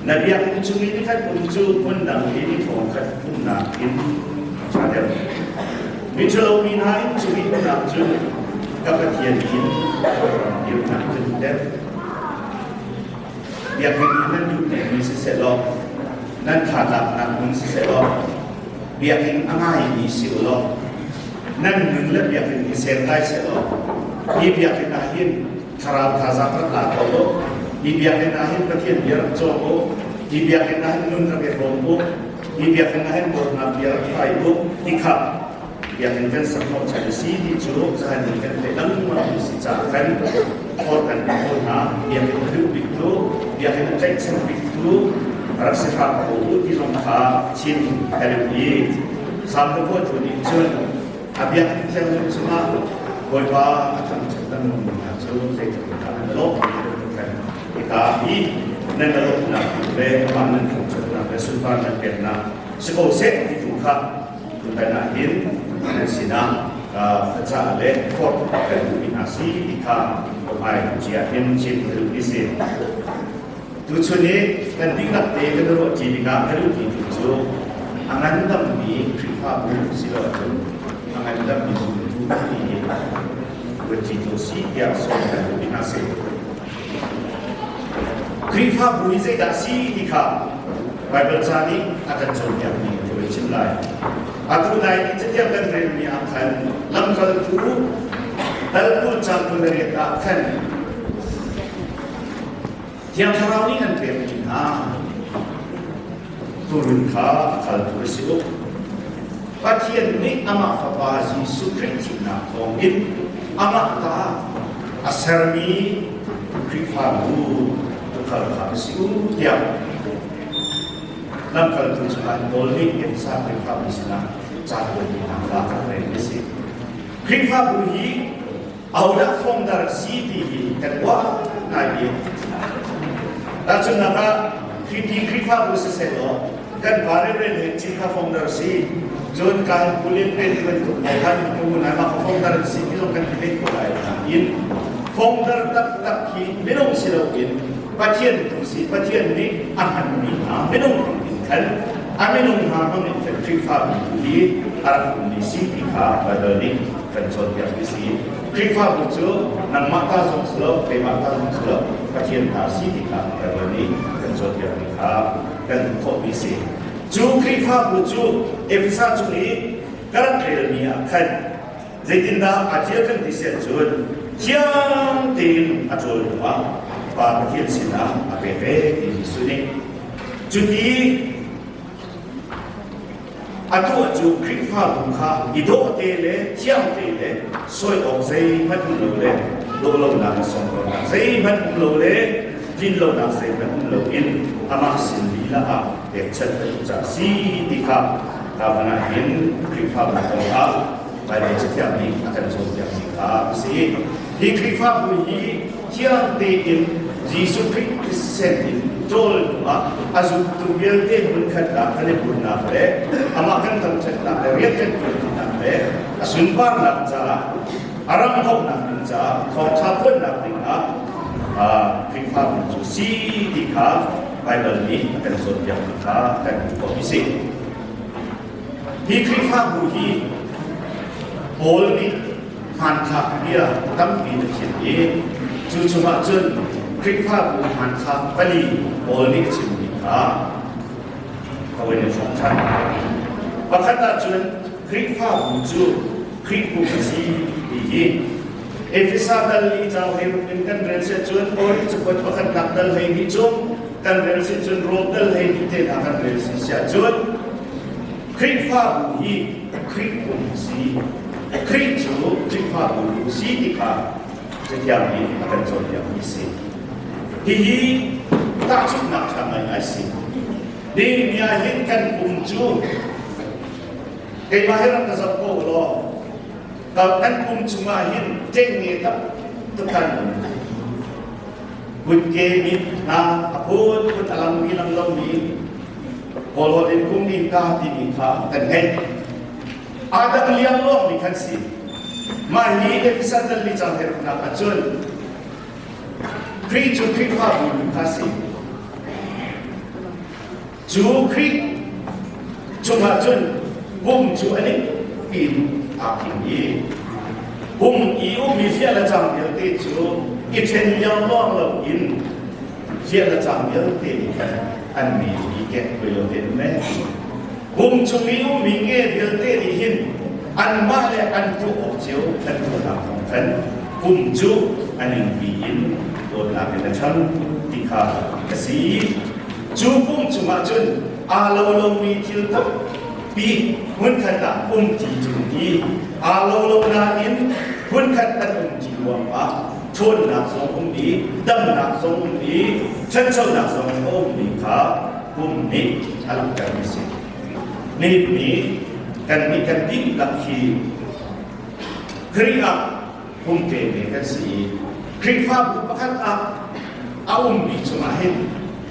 Na biakinn chung i nikhat um cu hmun dang i ni thong khat umnak in a ṭha deuh. Miṭhalo mi hna inn chung i umnak cun ka Pathian inn ram dirnak cun deuh. Biakinn i nan duh mi siseh law, nan thlatlaknak hmun siseh law, biakinn a ngaimi si u law, nan nun le biakinn hi sertlai seh law, hi biakinn ah hin thlarau thazaang rak la ko u. Hi biakinn ah hin Pathian bia rak cawng u. Hi biakinn ah hin nun rak i hrawm u. Hi biakinn ah hin dawtnak bia rak hlai u. Ti kha biakinn kan sak hnawhchan a si ti cu zahan in kan theih lengmang mi si caah khan thawr kan pe ko hna. Biakinn a duh bik tu, biakinn a tlaihchan bik tu rak si hram ko u ti zong kha chim ka duh i Salm cakuatu nih cun A biakinn thianghlim chungah Bawipa a thangṭhat lengmangmi hna cu zeitluk in dah an lawmh ti bantuk khan hika hi nan i lawmhnak le amah nan thangṭhatnak le sunpar nan peknak si ko seh ti tu kha tutan ah hin nan sinah thlacah le forh kan duhmi hna si ti kha hmai cia hin chim ka duhmi si. Tuchun i kan dihlak te kan i ruahṭi tikah ka duhmi tu cu a ngandammi Khrihfabu si lo ahcun a ngandammi zumtu ti hi ruatṭi tu si tiah sawm kan duhmi hna si. Khrihfabu hi zeidah si ti kha Baibal ca nih a kan cawnpiakmi ka voi chim lai. Atu nai ni cathiang kan relmi ah khan lamkaltu dal 20 cang 28 ah khan Thiang Thlarau nih an pekmi hna tuurun kha a khaltu a si u. Pathian nih amah Fapa Jesuh Khrih thihnak thawngin amah ta a sermi Khrihfabu tuukhal kha a si u tiah lamkaltu cungah nawl nih Efesa Khrihfabu sinah ca kuatmi hna kha a rel a si. Khrihfabu hi Ahodah founder si ti hi kan uar ngai bik. Tahchunhnak ah Khrifi Khrihfabu siseh law kan pa Reverend he Cikha founder si cun kan pulin pen ti bantuk le kan pu nai mah ka founder si ti zong kan ti ve ko lai nain founder taktak hi minung si loin Pathian tu si Pathian nih a hmanmi hna minung hmang in khan a minung hna hmang in khan Khrihfabu tu hi a rak ummi si ti kha Bible nih kan cawnpiakmi si. Khrihfabu cu nangmah ta zong si lo, keimah ta zong si lo, Pathian ta si ti kha Bible nih kan cawnpiakmi kha kan hmuh khawhmi si. Cu Khrihfabu cu Efesa chung i ka rak relmi ah khan zeitindah aa ṭial kan ti siah cun thiang tein a ṭawl hnuah Pa Pathian sinah a pek ve ti Jesuh nih. Cuti Atu cu Khrihfabu kha i dawh te le thiang te le sawi awk zeihmanh um lo le dawh lonak le sawmrawlnak zeihmanh um lo le tlin lonak zeihmanh um loin amah sin lila ah pekchanh ka duh caah si ti kha ka van ah hin Khrihfabu kong ah Baibal Cathiang nih a kan cawnpiakmi kha a si. Hi Khrihfabu hi thiang tein Jesuh Khrih thisen in ṭawl hnuah a zumtu vialte hmunkhat ah kan i pumnak le amah kan thangṭhatnak le rian kan ṭuanṭinak le a sunparnak caah a ram thawknak ding caah thawngṭha phuannak dingah Khrihfabu cu si ti kha Baibal nih a kan cawnpiakmi kha kan hmuh khawh i si. Hi Khrihfabu hi Paul nih hmanthlak bia tampi na chim i cu chungah cun Khrihfabu hmanthlak pali Paul nih a chimmi kha ka voi in hrawm ṭhan. Pakhat ah cun Khrihfabu cu Khrih pum a si ti hi Efesa dal li cang hlei ruk in kan rel si cun Korin cakuat pakhatnak dal hlei hnih cung kan rel si cun Rom dal hlei hnih te hna kan rel si siah cun Khrihfabu hi Khrih pum a si. Khrih cu Khrihfabu lu si ti kha Cathiang nih a kan cawnpiakmi a si. Hihi tahchunhnak ṭha ngaingai si. Nihin ni ah hin kan pum cu keimah hi rak ka zoh ko law kan pum chungah hin ṭengnge tam tuk kan um. Kutke mit hna a phunphun a langmi lang lomi Kawlholh in kum innka timi kha kan ngei. Adam liang lawng mi kan si. Mah hi Efesan dal li cang heruknak ahcun Khrih cu Khrihfabu lu kha si. Cu Khrih chungah cun pum cu a ning piin aa phing i pum i ummi hliah le cang vialte cu i ṭhen liangluang loin hliah le cang vialte nih khan an mi i kek hoi lo te me. Pum chung i ummi nge vialte nih hin anmah le an tuah awk cio an tuahnak thawng khan pum cu a ningpi in dawtnak in a ṭhang ti kha a si. Cu pum chungah cun aa lo lomi thil tampi hmunkhat ah umṭi ṭung i aa lo lo nain hmunkhat an umṭi ruangah ṭhawnnak zong um i damnak zong um i ṭhanchonak zong a ummi kha pum nih a langhtermi a si. Nihin ni kannih kan dihlak hi Khrih ah pumpe ve kan si i Khrihfabu pakhat ah a ummi cungah hin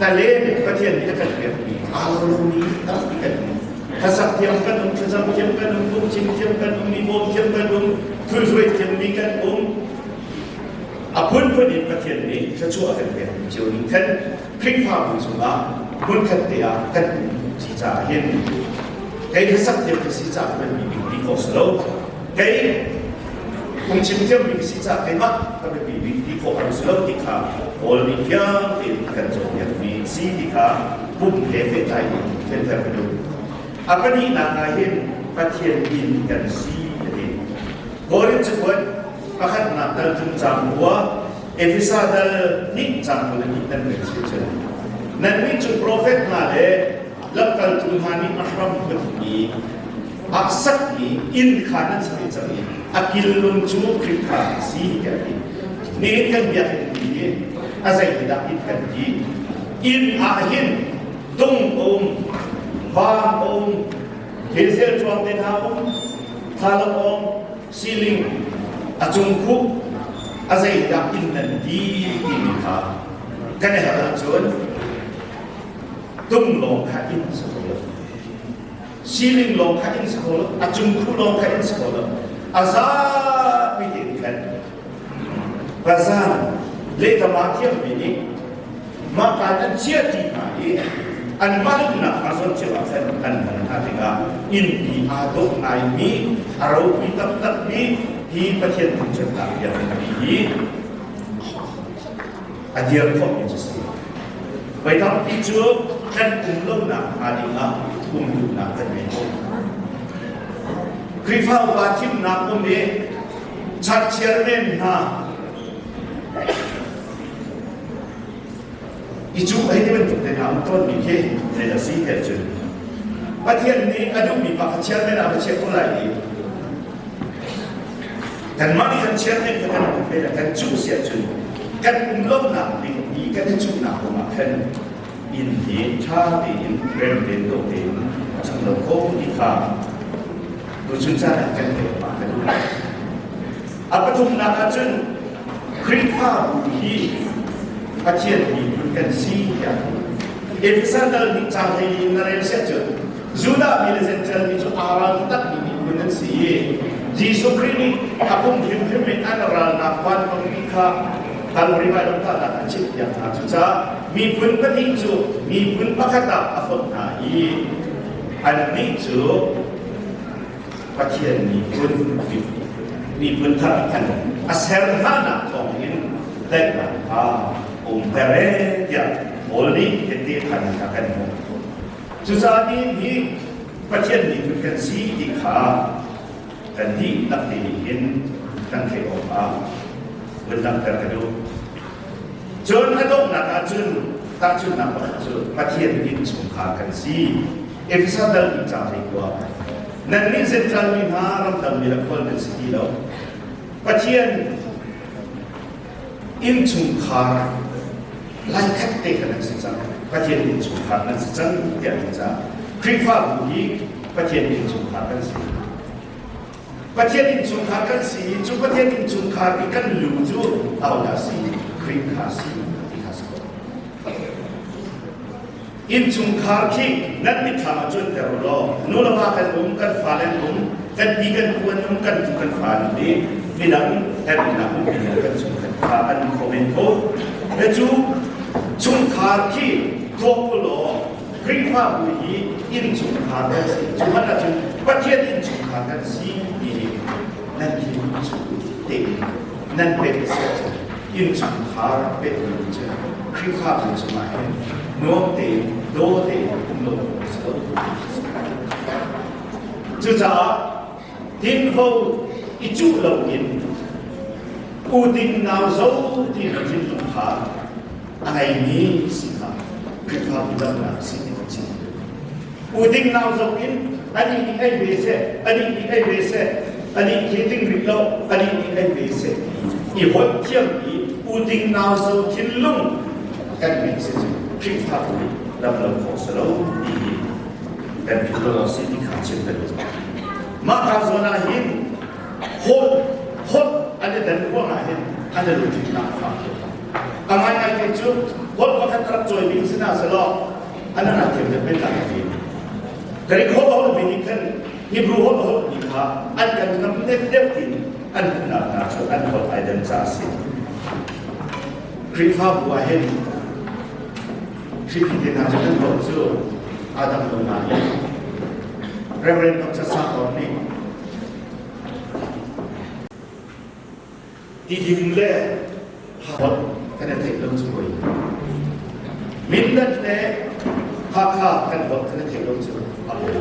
talen Pathian nih a kan pekmi aa lo lomi tampi kan um. Hlasak thiam kan um, thlacam thiam kan um, phungchim thiam kan um, mi bawm thiam kan um, thulhruai thiammi kan um. A phunphun in Pathian nih thluachuah a kan pek cio ning khan Khrihfabu cungah hmunkhat te ah kan um ci caah hin kei hlasak thiam ka si caah kan mi bik ti khawh si lo. Kei phungchim thiammi ka si caah keimah ka biapi bik ti khawh an si lo ti kha Paul nih fiang tein a kan cawnpiakmi a si ti kha pum he pehtlai in fianter ka duh. A pahnihnak ah hin Pathian inn kan si a ti. Korin cakuat pakhatnak dal thum caang kua Efesa dal hnih caang 22 nan rel si cun nannih cu profet hna le lamkaltu hna nih a hram phunmi ah sakmi inn kha nan sak cang i a killung cu Khrih kha a si tiah a ti. Nihin kan biakinn hi a zeitindah inn kan ti? Inn ah hin tung a um, vaang a um, hazel ṭuang te hna um, thlalang awng, ceiling, a cung khuh, a zeidah inn nan ti timi kha kan i hal ahcun tung lawng kha inn si kho lo. Ceiling lawng kha inn si kho lo. A cung khuh lawng kha inn si kho lo. A zapi tein khan bazar lehtama thiammi nih mah kaan an chia ti hna i anmah duhnak kha zawn cio ah khan an hman hna tikah innpi aa dawh ngaimi a ropui taktakmi hi Pathian thangṭhatnak biakinn hi a dir khawhmi cu si. Voi tampi cu kan um lonak hnga dingah um duhnak kan ngei ko. Khrihfa upa thimnak um i church chairman hna i cu hei ti bantuk te hna um tawnmi khi zei a si te cun Pathian nih a duhmi pa kha chairman ah va chiah ko lai i kanmah nih kan chairman kha kan um ve le kan cuh si ahcun kan um lonak ding i kan i cuhnak kong ah khan inn hi ṭha tein rem tein dawh tein a ṭhang lo kho ti kha tuchun caan ah kan theih pah ka duh. A pathumnak ahcun Khrihfabu hi Pathian miphun kan si tiah Efesan dal nih caang hlei in na rel siah cun Judah mi le Gentile mi cu aa ral takmi miphun an si i Jesuh Khrih nih a pum hrimhrim in an ralnak vanpangmi kha Kalvari vailamtahnak a chimhpiak hna. Cucaah miphun pahnih cu miphun pakhat ah a fonh hna i annih cu Pathian miphun miphun thar khan a ser hnanak thawngin daihnak kha umter e tiah Paul nih tehte khan a kan hmuh. Cucaah ni hi Pathian miphun kan si ti kha kan dihlak te nih hin kan theih awkah vun langhter ka duh. Cun a donghnak ah cun tahchunhnak pakhat cu Pathian innchungkhar kan si. Efesa dal nih ca hlei kua. Nannih Gentile mi hna ramdang mi le khual nan si ti lo. Pathian innchungkhar laikhat te kha nan si cang. Pathian innchungkhar nan si cang tiah an ca. Khrihfabu hi Pathian innchungkhar kan si. Pathian innchungkhar kan si i cu Pathian innchungkhar i kan lu cu ahodah si? Khrih kha si ti kha si ko. Innchungkhar khi nan mitthlam ah cuanter u law nu le va kan um, kan fale an um, kan pi kan pu an um, kan tu kan fa an um i midang kan umnak umpi kan chungkhat kha an kho men ko. Na cu chungkhar khi tuak u law Khrihfabu hi innchungkhar kan si. Cu hmanh ahcun Pathian innchungkhar kan si ti hi nan thinlung chung tein nan pek a si ahcun innchungkhar pekmi cu Khrihfabu cungah hin nuam tein daw tein um lo a si lo. Cucaah tinvo i cuh loin u ding nau zo ti na thinlung kha a ngeimi si kha Khrihfabu damnak si ti kan chim. U ding nau zo in anih nih ei ve seh, anih nih ei ve seh, anih khi ding rih lo, anih nih ei ve seh i holh thiam i u ding nau zo thinlung kan ngeih si cu Khrihfabu nih dam lo khawh si lo ti hi kan philh lo si ti kha chim kan duh. Mah ka zawn ah hin holh holh an i dan ruangah hin an i lungthinnak a fak tuk. A ngaingai te cu holh pakhat rak cawi ding si hna selaw an rak thiam deuh men lai ti. Greek holh holh mi nih khan Hebrew holh holh mi kha an kan ngam deuh deuh in an hmuhnak hna cu an holh ai dan ca a si. Khrihfabu ah hin Khrihfi te hna cu kan holh cu aa dang lo nain Reverend Dr. Sakor nih Tidim le Hakha kan i theih lo cu poi. Mindat le Hakha kan holh kan i theih lo cu a poi.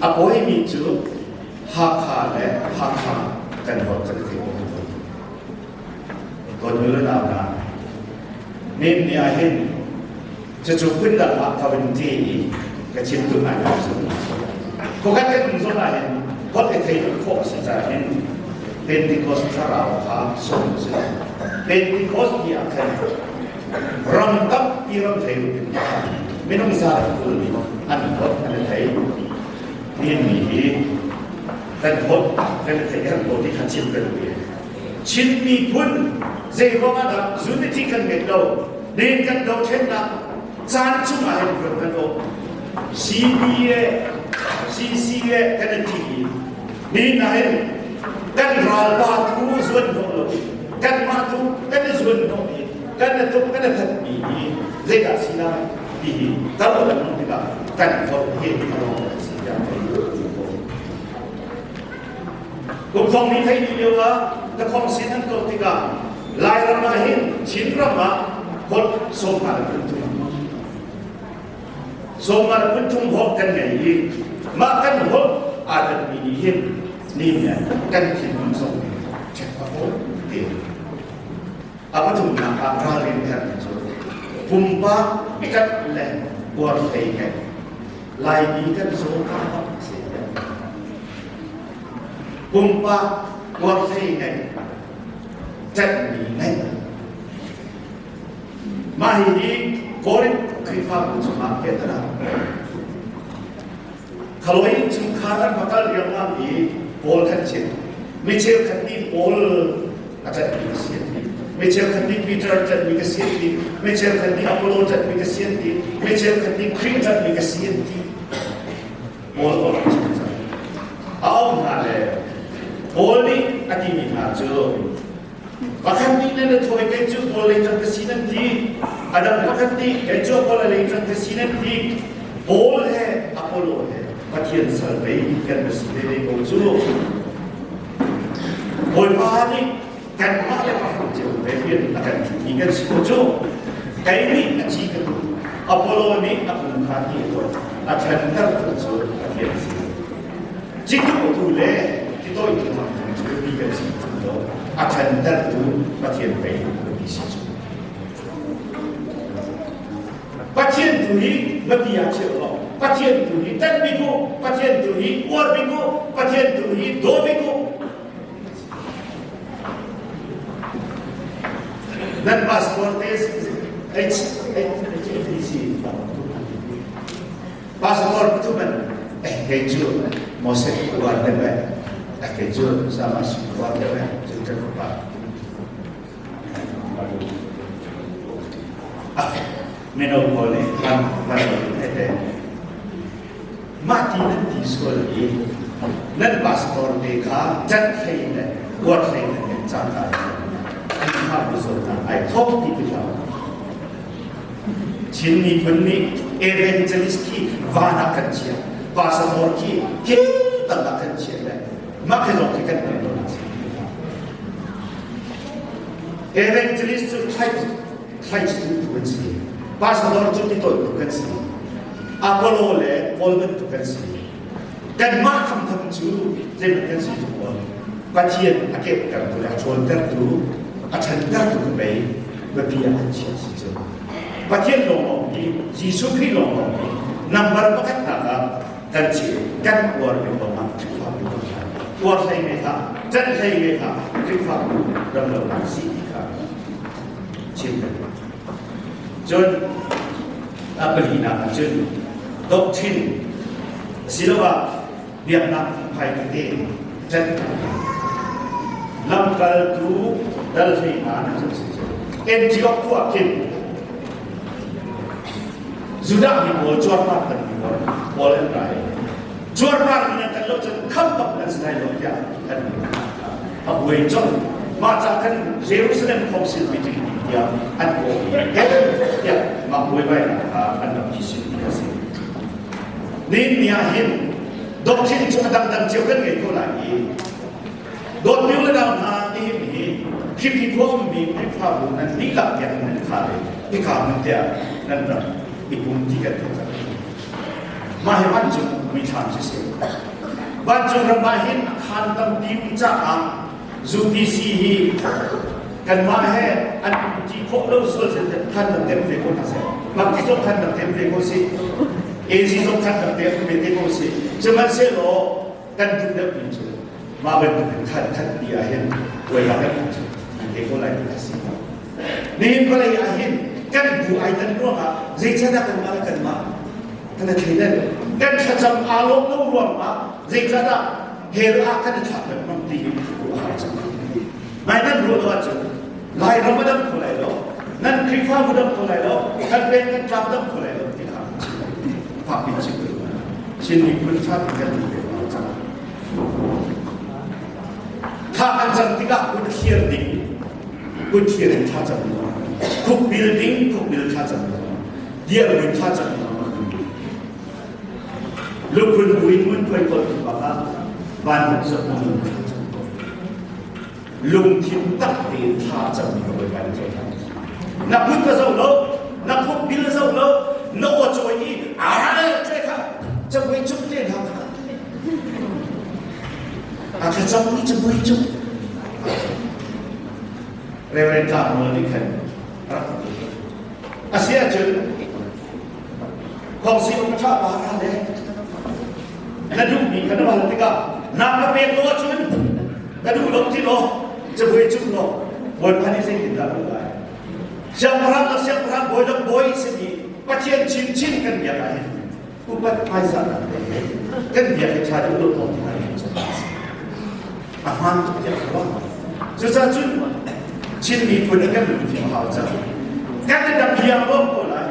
A pawimi cu Hakha le Hakha kan holh kan i theih lo cu poi. Dawtmi le nau hna, nim ni ah hin cucu phundang ah ka vun ti i ka chim duh ngai ko cu. Khuakhat kan um zong ah hin holh i theih khawh a si caah hin Pentecost thlarau kha sawm a si. Pentecost ni ah khan ram tampi ram thei in minung za 20 nih an holh an i thei. Nihin ni hi kan holh kan i theih herh ko ti kha chim kan duh i Chin miphun zei ruangah dah unity kan ngeih lo? Nihin kan dothlennak caan chungah hin ruat kan um. CBA, CCA kan i ti i nihin ah hin kan ralpa thu zuan hnawh lo i kanmah thu kan i zuan hnawh i kan i tuk kan i thatmi hi zeidah si lai ti hi kan ruat tikah kan holh hi a rawng a si tiah Kum thong ni thei lio ah na khong sin an tuah tikah Lairam ah hin Chinram ah holh sawmnga le phun thum sawmnga le phun thum holh kan ngei i mah kan holh aa danmi nih hin ni nih kan thinlung zong nih check a fawi te. A pathumnak ah ralrin herhmi cu pumpak ṭanh le uarhlei ngeih Laimi kan zaw ka bak si. Pumpak uarhlei ngeih ṭanhmi ngeih. Mah hihi Korinth Khrihfabu chungah piahtana Khaloi chungkhar an va kal riangmang i Paul khan chim. Mi cheukhat nih Paul a ṭanhmi ka si an ti. Mi cheukhat nih Peter ṭanhmi ka si an ti. Mi cheukhat nih Apollo ṭanhmi ka si an ti. Mi cheukhat nih Khrih ṭanhmi ka si an ti. Paul aw rak chim cang. A auh hna le Paul nih a timi hna cu Pakhat nih nan i thawi kei cu Paul lei ṭang ka si nan ti. A dang pakhat nih kei cu Apollo lei ṭang ka si nan ti. Paul he Apollo he Pathian sal pei kan va si ve ve ko cu. Bawipa nih kanmah le pakhat cio ve rian a kan ṭuanmi kan si ko cu. Kei nih a ci ka tuh, Apollo nih a pum kha ti a tuah, a ṭhantertu cu Pathian a si. Citu le titawihtu hna cu biapi kan si lo a ṭhantertu Pathian pei biapi si cu. Pathian tu hi biapi ah chiah law Pathian tu hi ṭanh bik u Pathian tu hi uar bik u Pathian tu hi daw bik u Nan pastor te H H H T C Pastor tu man eh kei cu Moses uar deuh eh eh kei cu Sama uar deuh eh cu kan fapa ah mino pawl nih van van ete mah ti nan ti sual i nan pastor te kha cat hlei le uar hlei nan kan cang lai an kha bu zawtnak ai thawk ti ti hlah. Chin miphun nih evangelist khi van ah kan chiah, pastor khi thil dang ah kan chiah le mah khi zong khi kan hman lo si. Evangelist cu thlai thlai tu kan si. Pastor cu titawn tu kan si. Apollo le Paul bantuk kan si. Kanmah thamtham cu zeibantuk kan si tu Pathian a kektertu le a ṭhawntertu, a ṭhantertu ka pei biapi ah an chiah si cu. Pathian lawnglawng hi Jesuh Khrih lawnglawng hi number pakhatnak ah kan chi kan uar mi lawng ah Khrihfabu kan hlan. Uar hlei me hlah, ṭanh hlei me hlah, Khrihfabu ram lo nak si ti kha chim kan duh. Cun a palinak ah cun doctrine asiloah biaknak phungphai tete ṭanh lamkaltu dal hlei hna na cun si cu Antioch khua khin Judah mi pawl cuarpar kan mi pawl pawl an rai cuarpar mi nan kan lo cun kham bak nan si lai lo tiah kan a buai cong mah ca kan Jerusalem Council meeting tiah an kawh tiah mah buaibainak kha an rak phisin ti a si. Nihin ni ah hin doctrine cu a dangdang cio kan ngei ko lai i dawtmi le nau hna nihin hi Khrihfi khua ummi Khrihfabu nan dihlak biakinn nan khar i hika hmun tiah nan rak i pum ti kan theih cang. Mah hi vancung muithlam siseh vancung ram ah hin a khaan tampi um caah UPC hi kanmah he an ti khawh lo sual sin khan rak tem ve ko hna seh Baptist zong khan rak tem ve ko si AG zong khan rak tem ve te ko si sihmanhsehlaw kan duh deuh mi cu mah bantuk khan khat ti ah hin puai ah kan cu ti te ko lai ti a si nihin vawlei ah hin kan bu ai tan ruangah zeicadah kanmah le kanmah kan thleidan kan thlacam aa lawm lo ruangah zeicadah hell ah kan i thlak lengmang ti hi ruah a cang. Nai nan ruah lo ahcun Lairam a dam kho lai lo, nan Khrihfabu dam kho lai lo, kan peng kan tlang dam kho lai lo ti kha fak in chim ko. Chin miphun tha kan pe cang. Tha kan cam tikah kut thlir ding, kut thlir in tha cam lo. Khuk bil ding, khuk bil tha cam lo. Diar buin tha cam lo. Luphun buin ngunkhuai kawltu bakah van hmun zoh na lungthin tak tein thla cammi ka Bawipa nih cohlang. Na kut ka zoh lo, na khuk bil zoh lo, na aw cawi i aa che kha cabuai cung te hna kha. A thlacam i cabuai cung. Reverend Tlang nih khan rak a si ahcun Khawngsi um ṭha pa ra le na duhmi kha na hal tikah na ka pek lo ahcun ka duh lo ti law cabuai cung law Bawipa nih zeitindah a lai siangpahrang le siangpahrang bawi le bawi simi Pathian chinchin kan biak ah hin upat hmaizah kan kan biak hi ṭha deuh lo ti a hmaan tuk tiah ka ruah cucaah cun Chin miphun kan lungfim a hau cang kan i dam liang lawm ko lai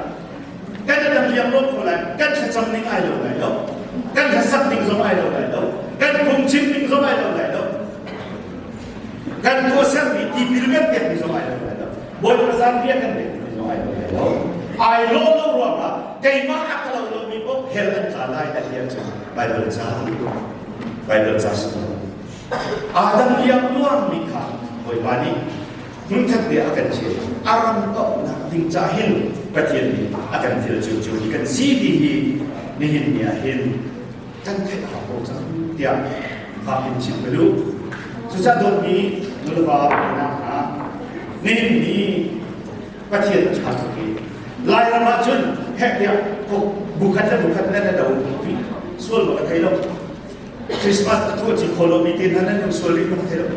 kan i dam liang lawm ko lai kan thlacam ning ai lo lai lo kan hlasak ning zong ai lo lai lo kan phungchim ning zong ai lo lai lo kan tuahsermi tipil kan pekmi zong ai lo lai lo Bawipa zanriah kan pekmi zong ai lo lai lo ai lo lo ruangah keimah a ka lo lomi paoh hell an tla lai a ti ahcun Baibal ca Baibal ca si Adam liang luangmi kha Bawipa nih hmunkhat te a kan chim a ram kauhnak ding ca hin Pathian nih a kan thil cio hi kan si ti hi nihin ni ah hin kan theih a hau ko cang tiah fak in chim ka duh. Cucaah dawtmi nuleva unau hna nihin ni Pathian a ṭha tuk i Lairam ah cun heh tiah bukhat le bukhat nan na do sual ma ka thei lo Christmas a tuah ci kho lomi te hna nan sual rih ma ka thei lo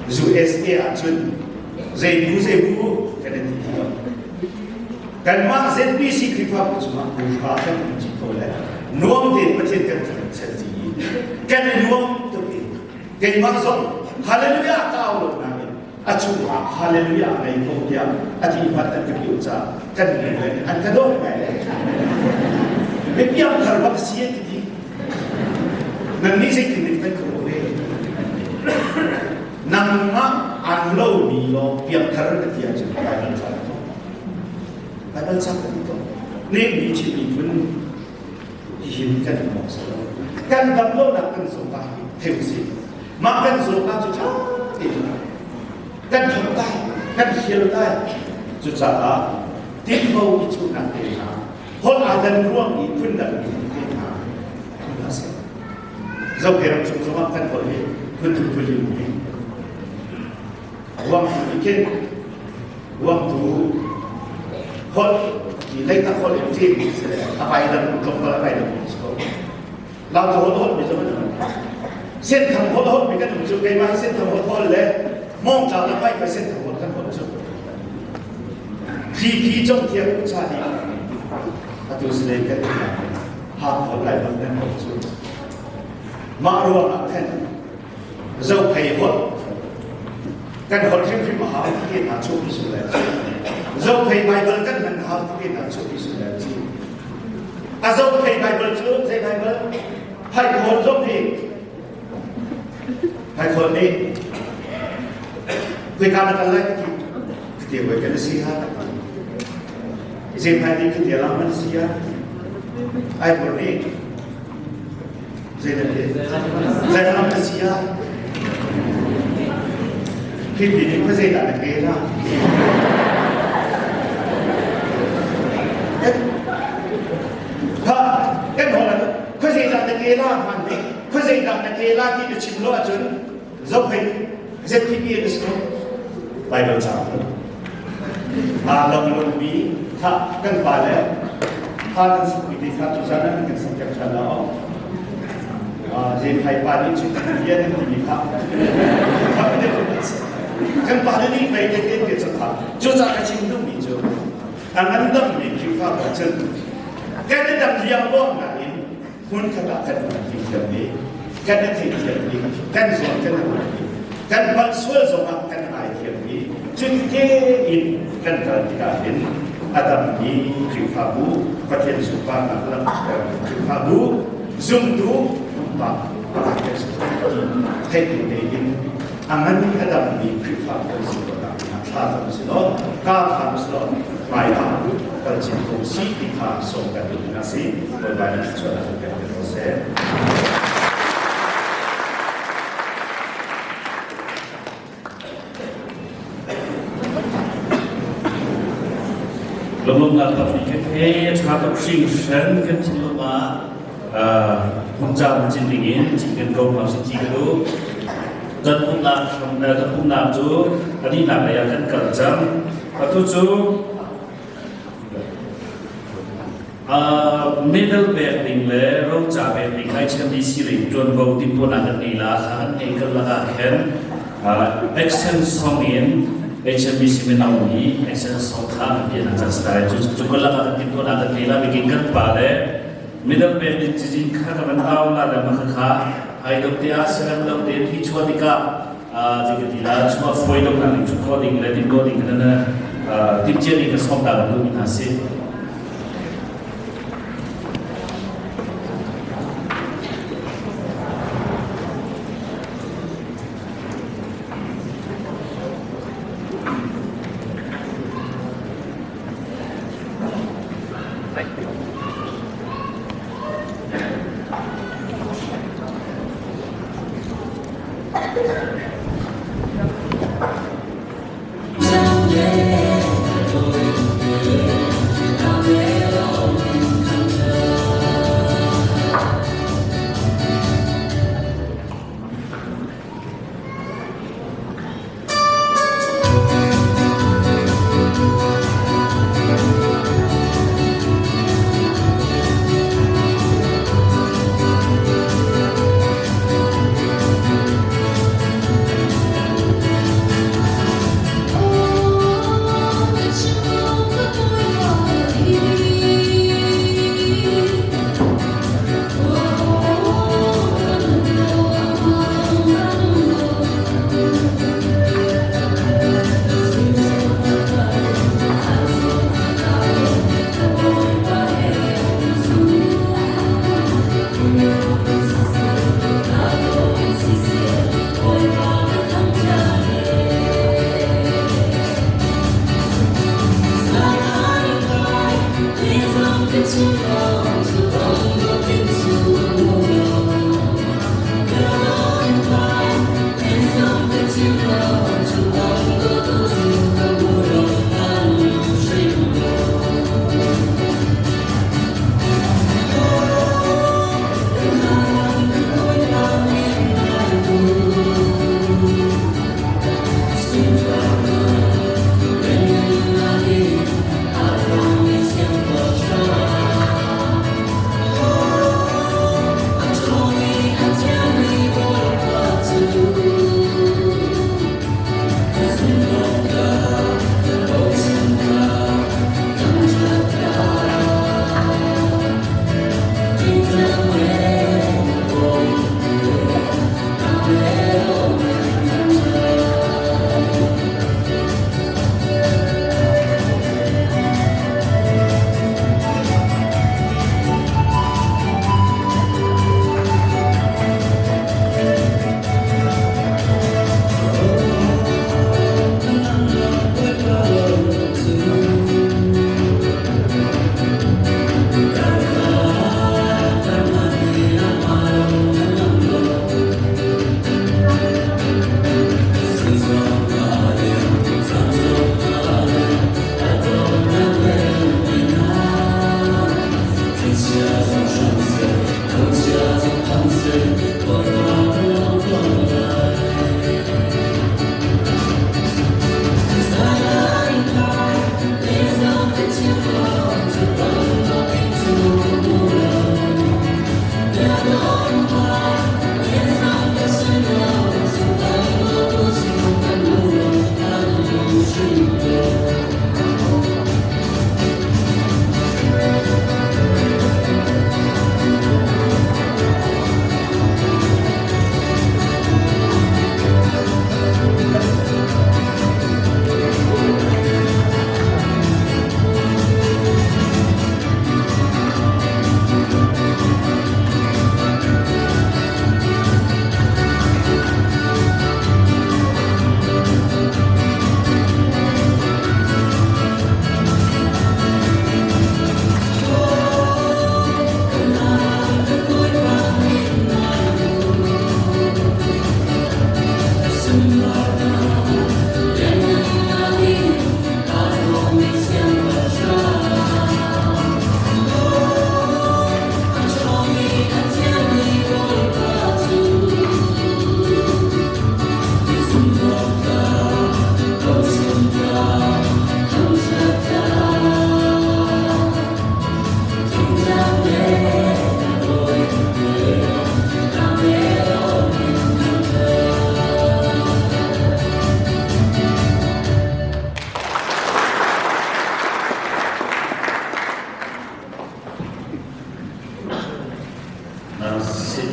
USA ah cun zei bu zei bu kan in ti lo kanmah ZBC Khrihfabu cungah bu hra kan um ci ko le nuam tein Pathian kan thangṭhat ti kan i nuam tuk i keimah zong hallelujah ka au lo nain a chungah hallelujah ngei ko tiah a ti hmat an ka piu caah kan ngai le an ka dawt ngai le mi piangthar bak si ti ti nan nih zeitin nih kan kho ve nangmah an lo mi lawng piangthar ka ti ahcun Bible ca Bible. Baibal cang kan tuah. Nehmi Chin miphun hihin kan um awk si lo. Kan dam lonak kan zawka hi thei usih. Mah kan zawka cu ṭha tein kan thok lai, kan hial lai. Cucaah tinvo i chuhnak te hna, holh aa dan ruang i phundang mi te hna um hlah seh. Zophei ram chung zongah kan holh hi phun thum phun li um hi. Ruangtu nih khin ruangtu holh i leitak holh in fim a vai dang tlawmpal a vai dang si ko. Lautu holh holh mi zong an um. Senthang holh holh mi kan um cu keimah hi senthang holh holh le mawngtlang le pai kai senthang holh kan holh cu. Khi cong thiam cha nih atu si kan hak holh lai holh kan holh cu. Mah ruang ah khan Zophei holh kan holh hrimhrim a hau ti hna cu ti su le Zophei Bible kan hman hau ti hna cu ti su le ci a Zophei Bible cu zei Bible Phaikhawl zong hi Phaikhawl nih kuika na kal lai ti ti wei kan si ha zei phai ti ti la man si ya ai bor nih Zeilam na si ah? Hi pi nih khuazei dah na ke la? Ha, kan hol ah khuazei dah na ke la hman nih khuazei dah na ke la ti na chim lo ahcun zophei ZTP na si lo. Bible ca aa lam lomi kha kan pa le kha kan sakmi te kha cu zan an kan sak piak ṭhan la aw zei phai pa nih cu bia nan timi kha kan pa le nih mei te te te kha cu ca ka chim duhmi cu a ngandammi Khrihfa pa cun kan i dam liang ruang nain hmun khat ah kan um ti thiam i kan i thei thiam i kan zawn kan i i kan palh sual zongah kan ai thiam i cuti in kan kal tikah hin a dammi Khrihfabu Pathian sunparnak langhter Khrihfabu zumtu pumpak pakhat kan si ti theih tein a ngan a dammi Khrihfabu kan si ko thla cam si law ka thla si law hmai ah kal chin ko si ti kha sawm kan duh na si Bawipa nih thluachuah na kan pek ko seh. Lawmnak tampi kan he a ṭha tuk hringhran kan thinlung ah hmunca cin dingin cin kan ko hna si ti ka duh. Kan pumhnak kan pumhnak cu a dihnak lei ah kan kal cang. Atu cu medal pek ding le roca pek ding ICMBC lei ṭuanvo timhtuahnak kan ngei la kha kan ngei kal lakah khin action song in HMBC mino nih action song kha an pian an cang style cu cu kal lakah kan timhtuahnak kan ngei la bikin kan pa le medal pek ding cizin kha ka van au la le ma kha ai dok te ah siram lo te hi chua tikah ti la chua foi dok na ning chu kho ding le tim ko ding kan na tim chia ding ka som ta kan duh mi hna si.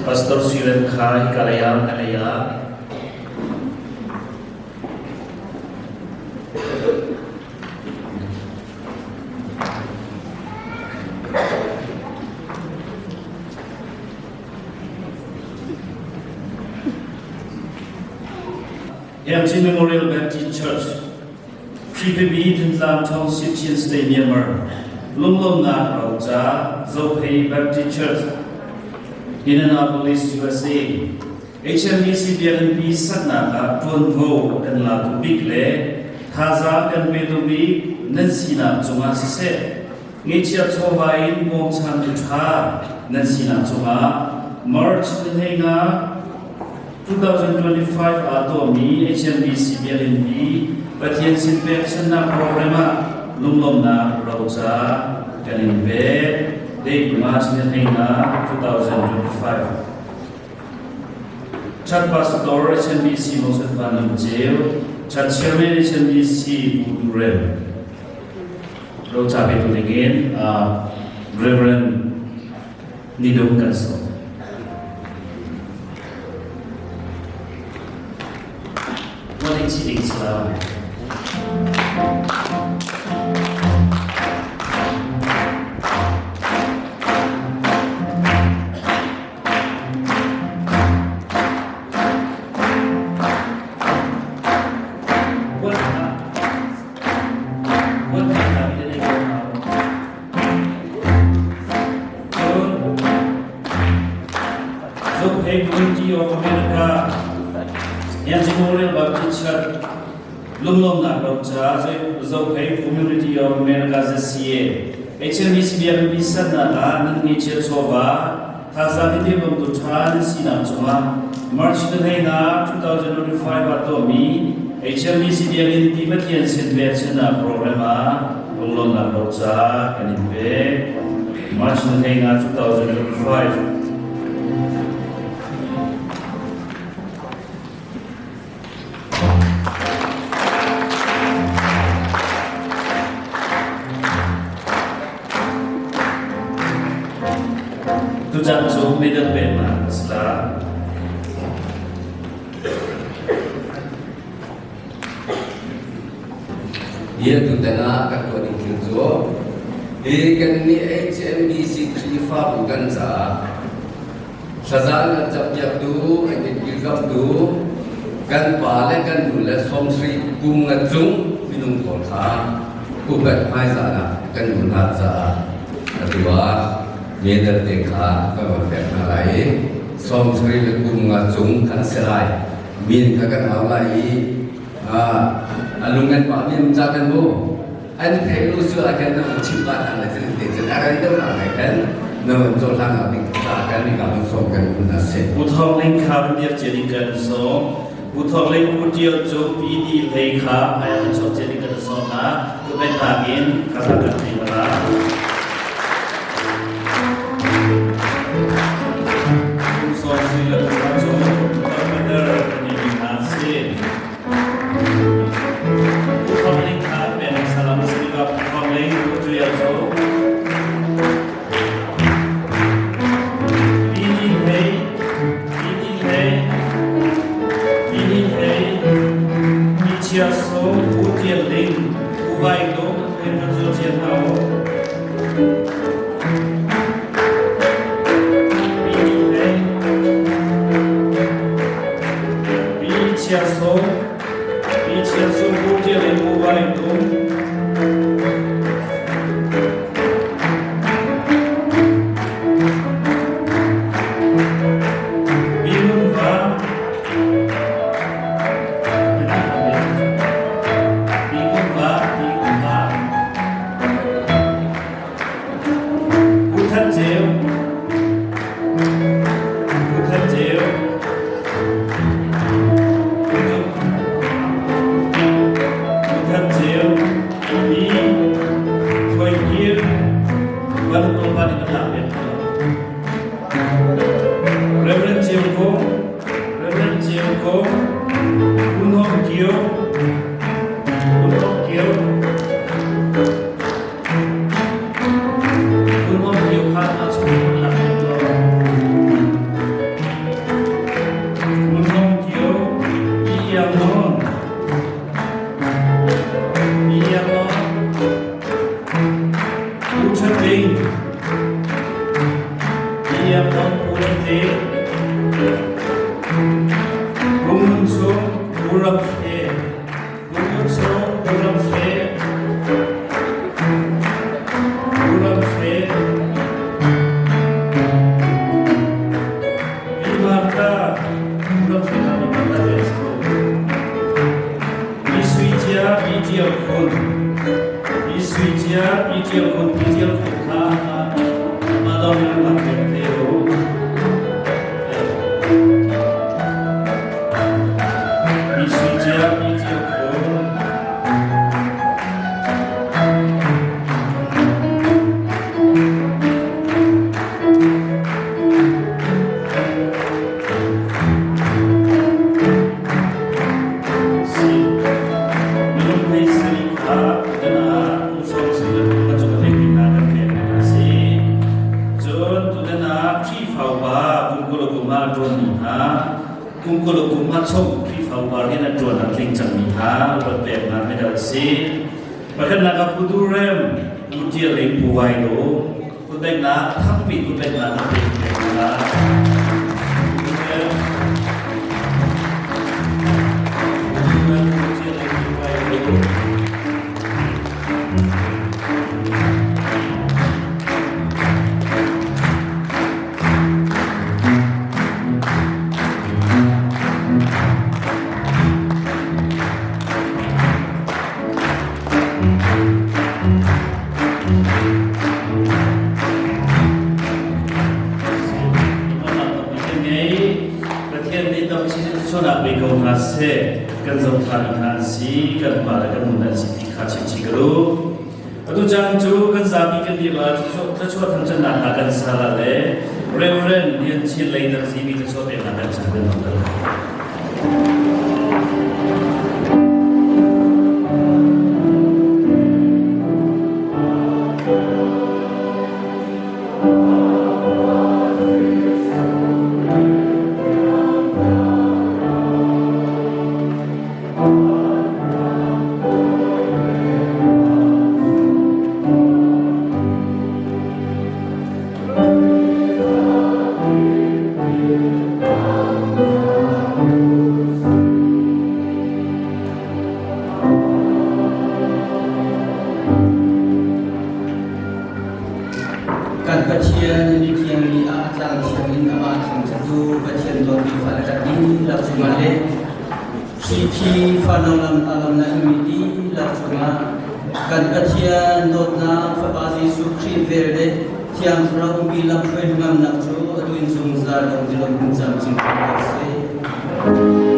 Pastor Suiren kha hika lei ah ka lei ah Yangtze Memorial Baptist Church Khrihfami Thantlang Township Chin State Myanmar lunglawmhnak roca Zophei Baptist Church Indianapolis USA HMBC biakinn saknak ah ṭuanvo kan latu bik le thazaang kan petu bik nan sinak cungah siseh ngeihchiah chawva in bawmchantu ṭha nan sinak cungah March ni 15 2025 ah tuahmi HMBC biakinnpi Pathian sin pekchanhnak program ah lunglawmhnak roca kan in pek. Date March ni 15 2025. Chat Pastor HMBC Moses Van Nung Ceu, Chat Chairman HMBC Pu Du Rem. Roca petu dingin Reverend Nidung kan sawm. Morning chi ding sila. What Zophei Community of America Yanzi Memorial Baptist Church lunglawmnak ro ca Zophei Community of America ZCA HMBC biakinn sannak ah nan ngeihchiah chawva thazaang in bawmtu ṭha nan sinak cungah March ni 15 2025 ah tuahmi HMBC biakinn ti Pathian sin pekchanhnak program ah lunglawmnak ro ca kan in pek. March ni 15 2025. Tutan cu midang peknak a si la. Hi tutan ah kan tuah ding thil cu hi kan nih HMBC Khrihfabu kan caah Thlazan an campiaktu, an kan kilkamtu, kan pa le kan nu le sawmsarih kum nga cung minung pawl kha upat hmaizahnak kan nu hna caah atu ah medal te kha kan von pek hna lai i 70 le kum nga cung khan si lai. Min kha kan hau lai i a lung an pah min ca kan mu. An theih lu su ah khan na chim pa hna le cun te cun a ran deuh nak lai khan na van cohlan nak ding ca kan ni ka sawm kan un a si. U Thawng Ling kha biak cia ding kan sawm. U Thawng Ling U Tial cu PD hlei kha ai an sawm cia ding kan sawm na. Tu ben nakin kha kan thei la. Kum sawm si le cu Carpenter ni hna si. Reverend Chiu Kung, Reverend Chiu Kung, Kun Hong Kio, Kun Hong Kio, Kun Hong Kio kha a chung la Kun Hong Kio, Pi Yang Non, Pi Yang Non, U Chen Ling, Pi Yang Non, U Chen Ling, Kung Nun Sung, U Ram Khe, Kung Nun Sung, U Ram Khe, U Ram Khe, Pi Marta, U Ram Khe na Pi Marta te Pi Sui Cia, Pi Tial Khun, Pi Sui Cia, Pi Tial Khun, Pi Tial Khun kha ma dong in rak pek te u. Pi Sui Cia, Pi Tial Khun, Si. Minung thei sari kha kan ah kum sawm si le kum chung thei ti hna kan pek mi hna si. Cun tutan ah Khrihfa upa kum 20 kum ah a ṭuanmi hna, kum 20 kum ah chung Khrihfa upa rian a ṭuan a tling cangmi hna upat peknak medal a si. Pakhatnak ah Pu Dur Rem, Pu Ṭial Ling, Pu Vai Lo, kutbengnak thangpi kutbengnak an pek pek hna. Pu Dur Rem, Pu Dur Rem, Pu Ṭial Ling, Pu Vai Lo. pe ko hna seh. Kan zohthami hna an si, kan pa le kan nu an si ti kha chim chih ka duh. Atu caan cu kan zapi kan lila thluachuah thangṭhatnak hna kan sal le Reverend Lian Chin Leitak Zimi thluachuah peknak kan caan kan hmang lai. Kan Pathian mithiang mi ah tlang thiang in amah thangṭhattu Pathian dawtmi fale kan dihlak cungah le Hrithi fano lam alam na mi dihlak cungah kan Pathian dawtnak Fapa Jesuh Khrih vel le Thiang Thlarau umpi lamhruai hnangamnak cu atu in zungzal dong ti lo hmun camcin ko seh.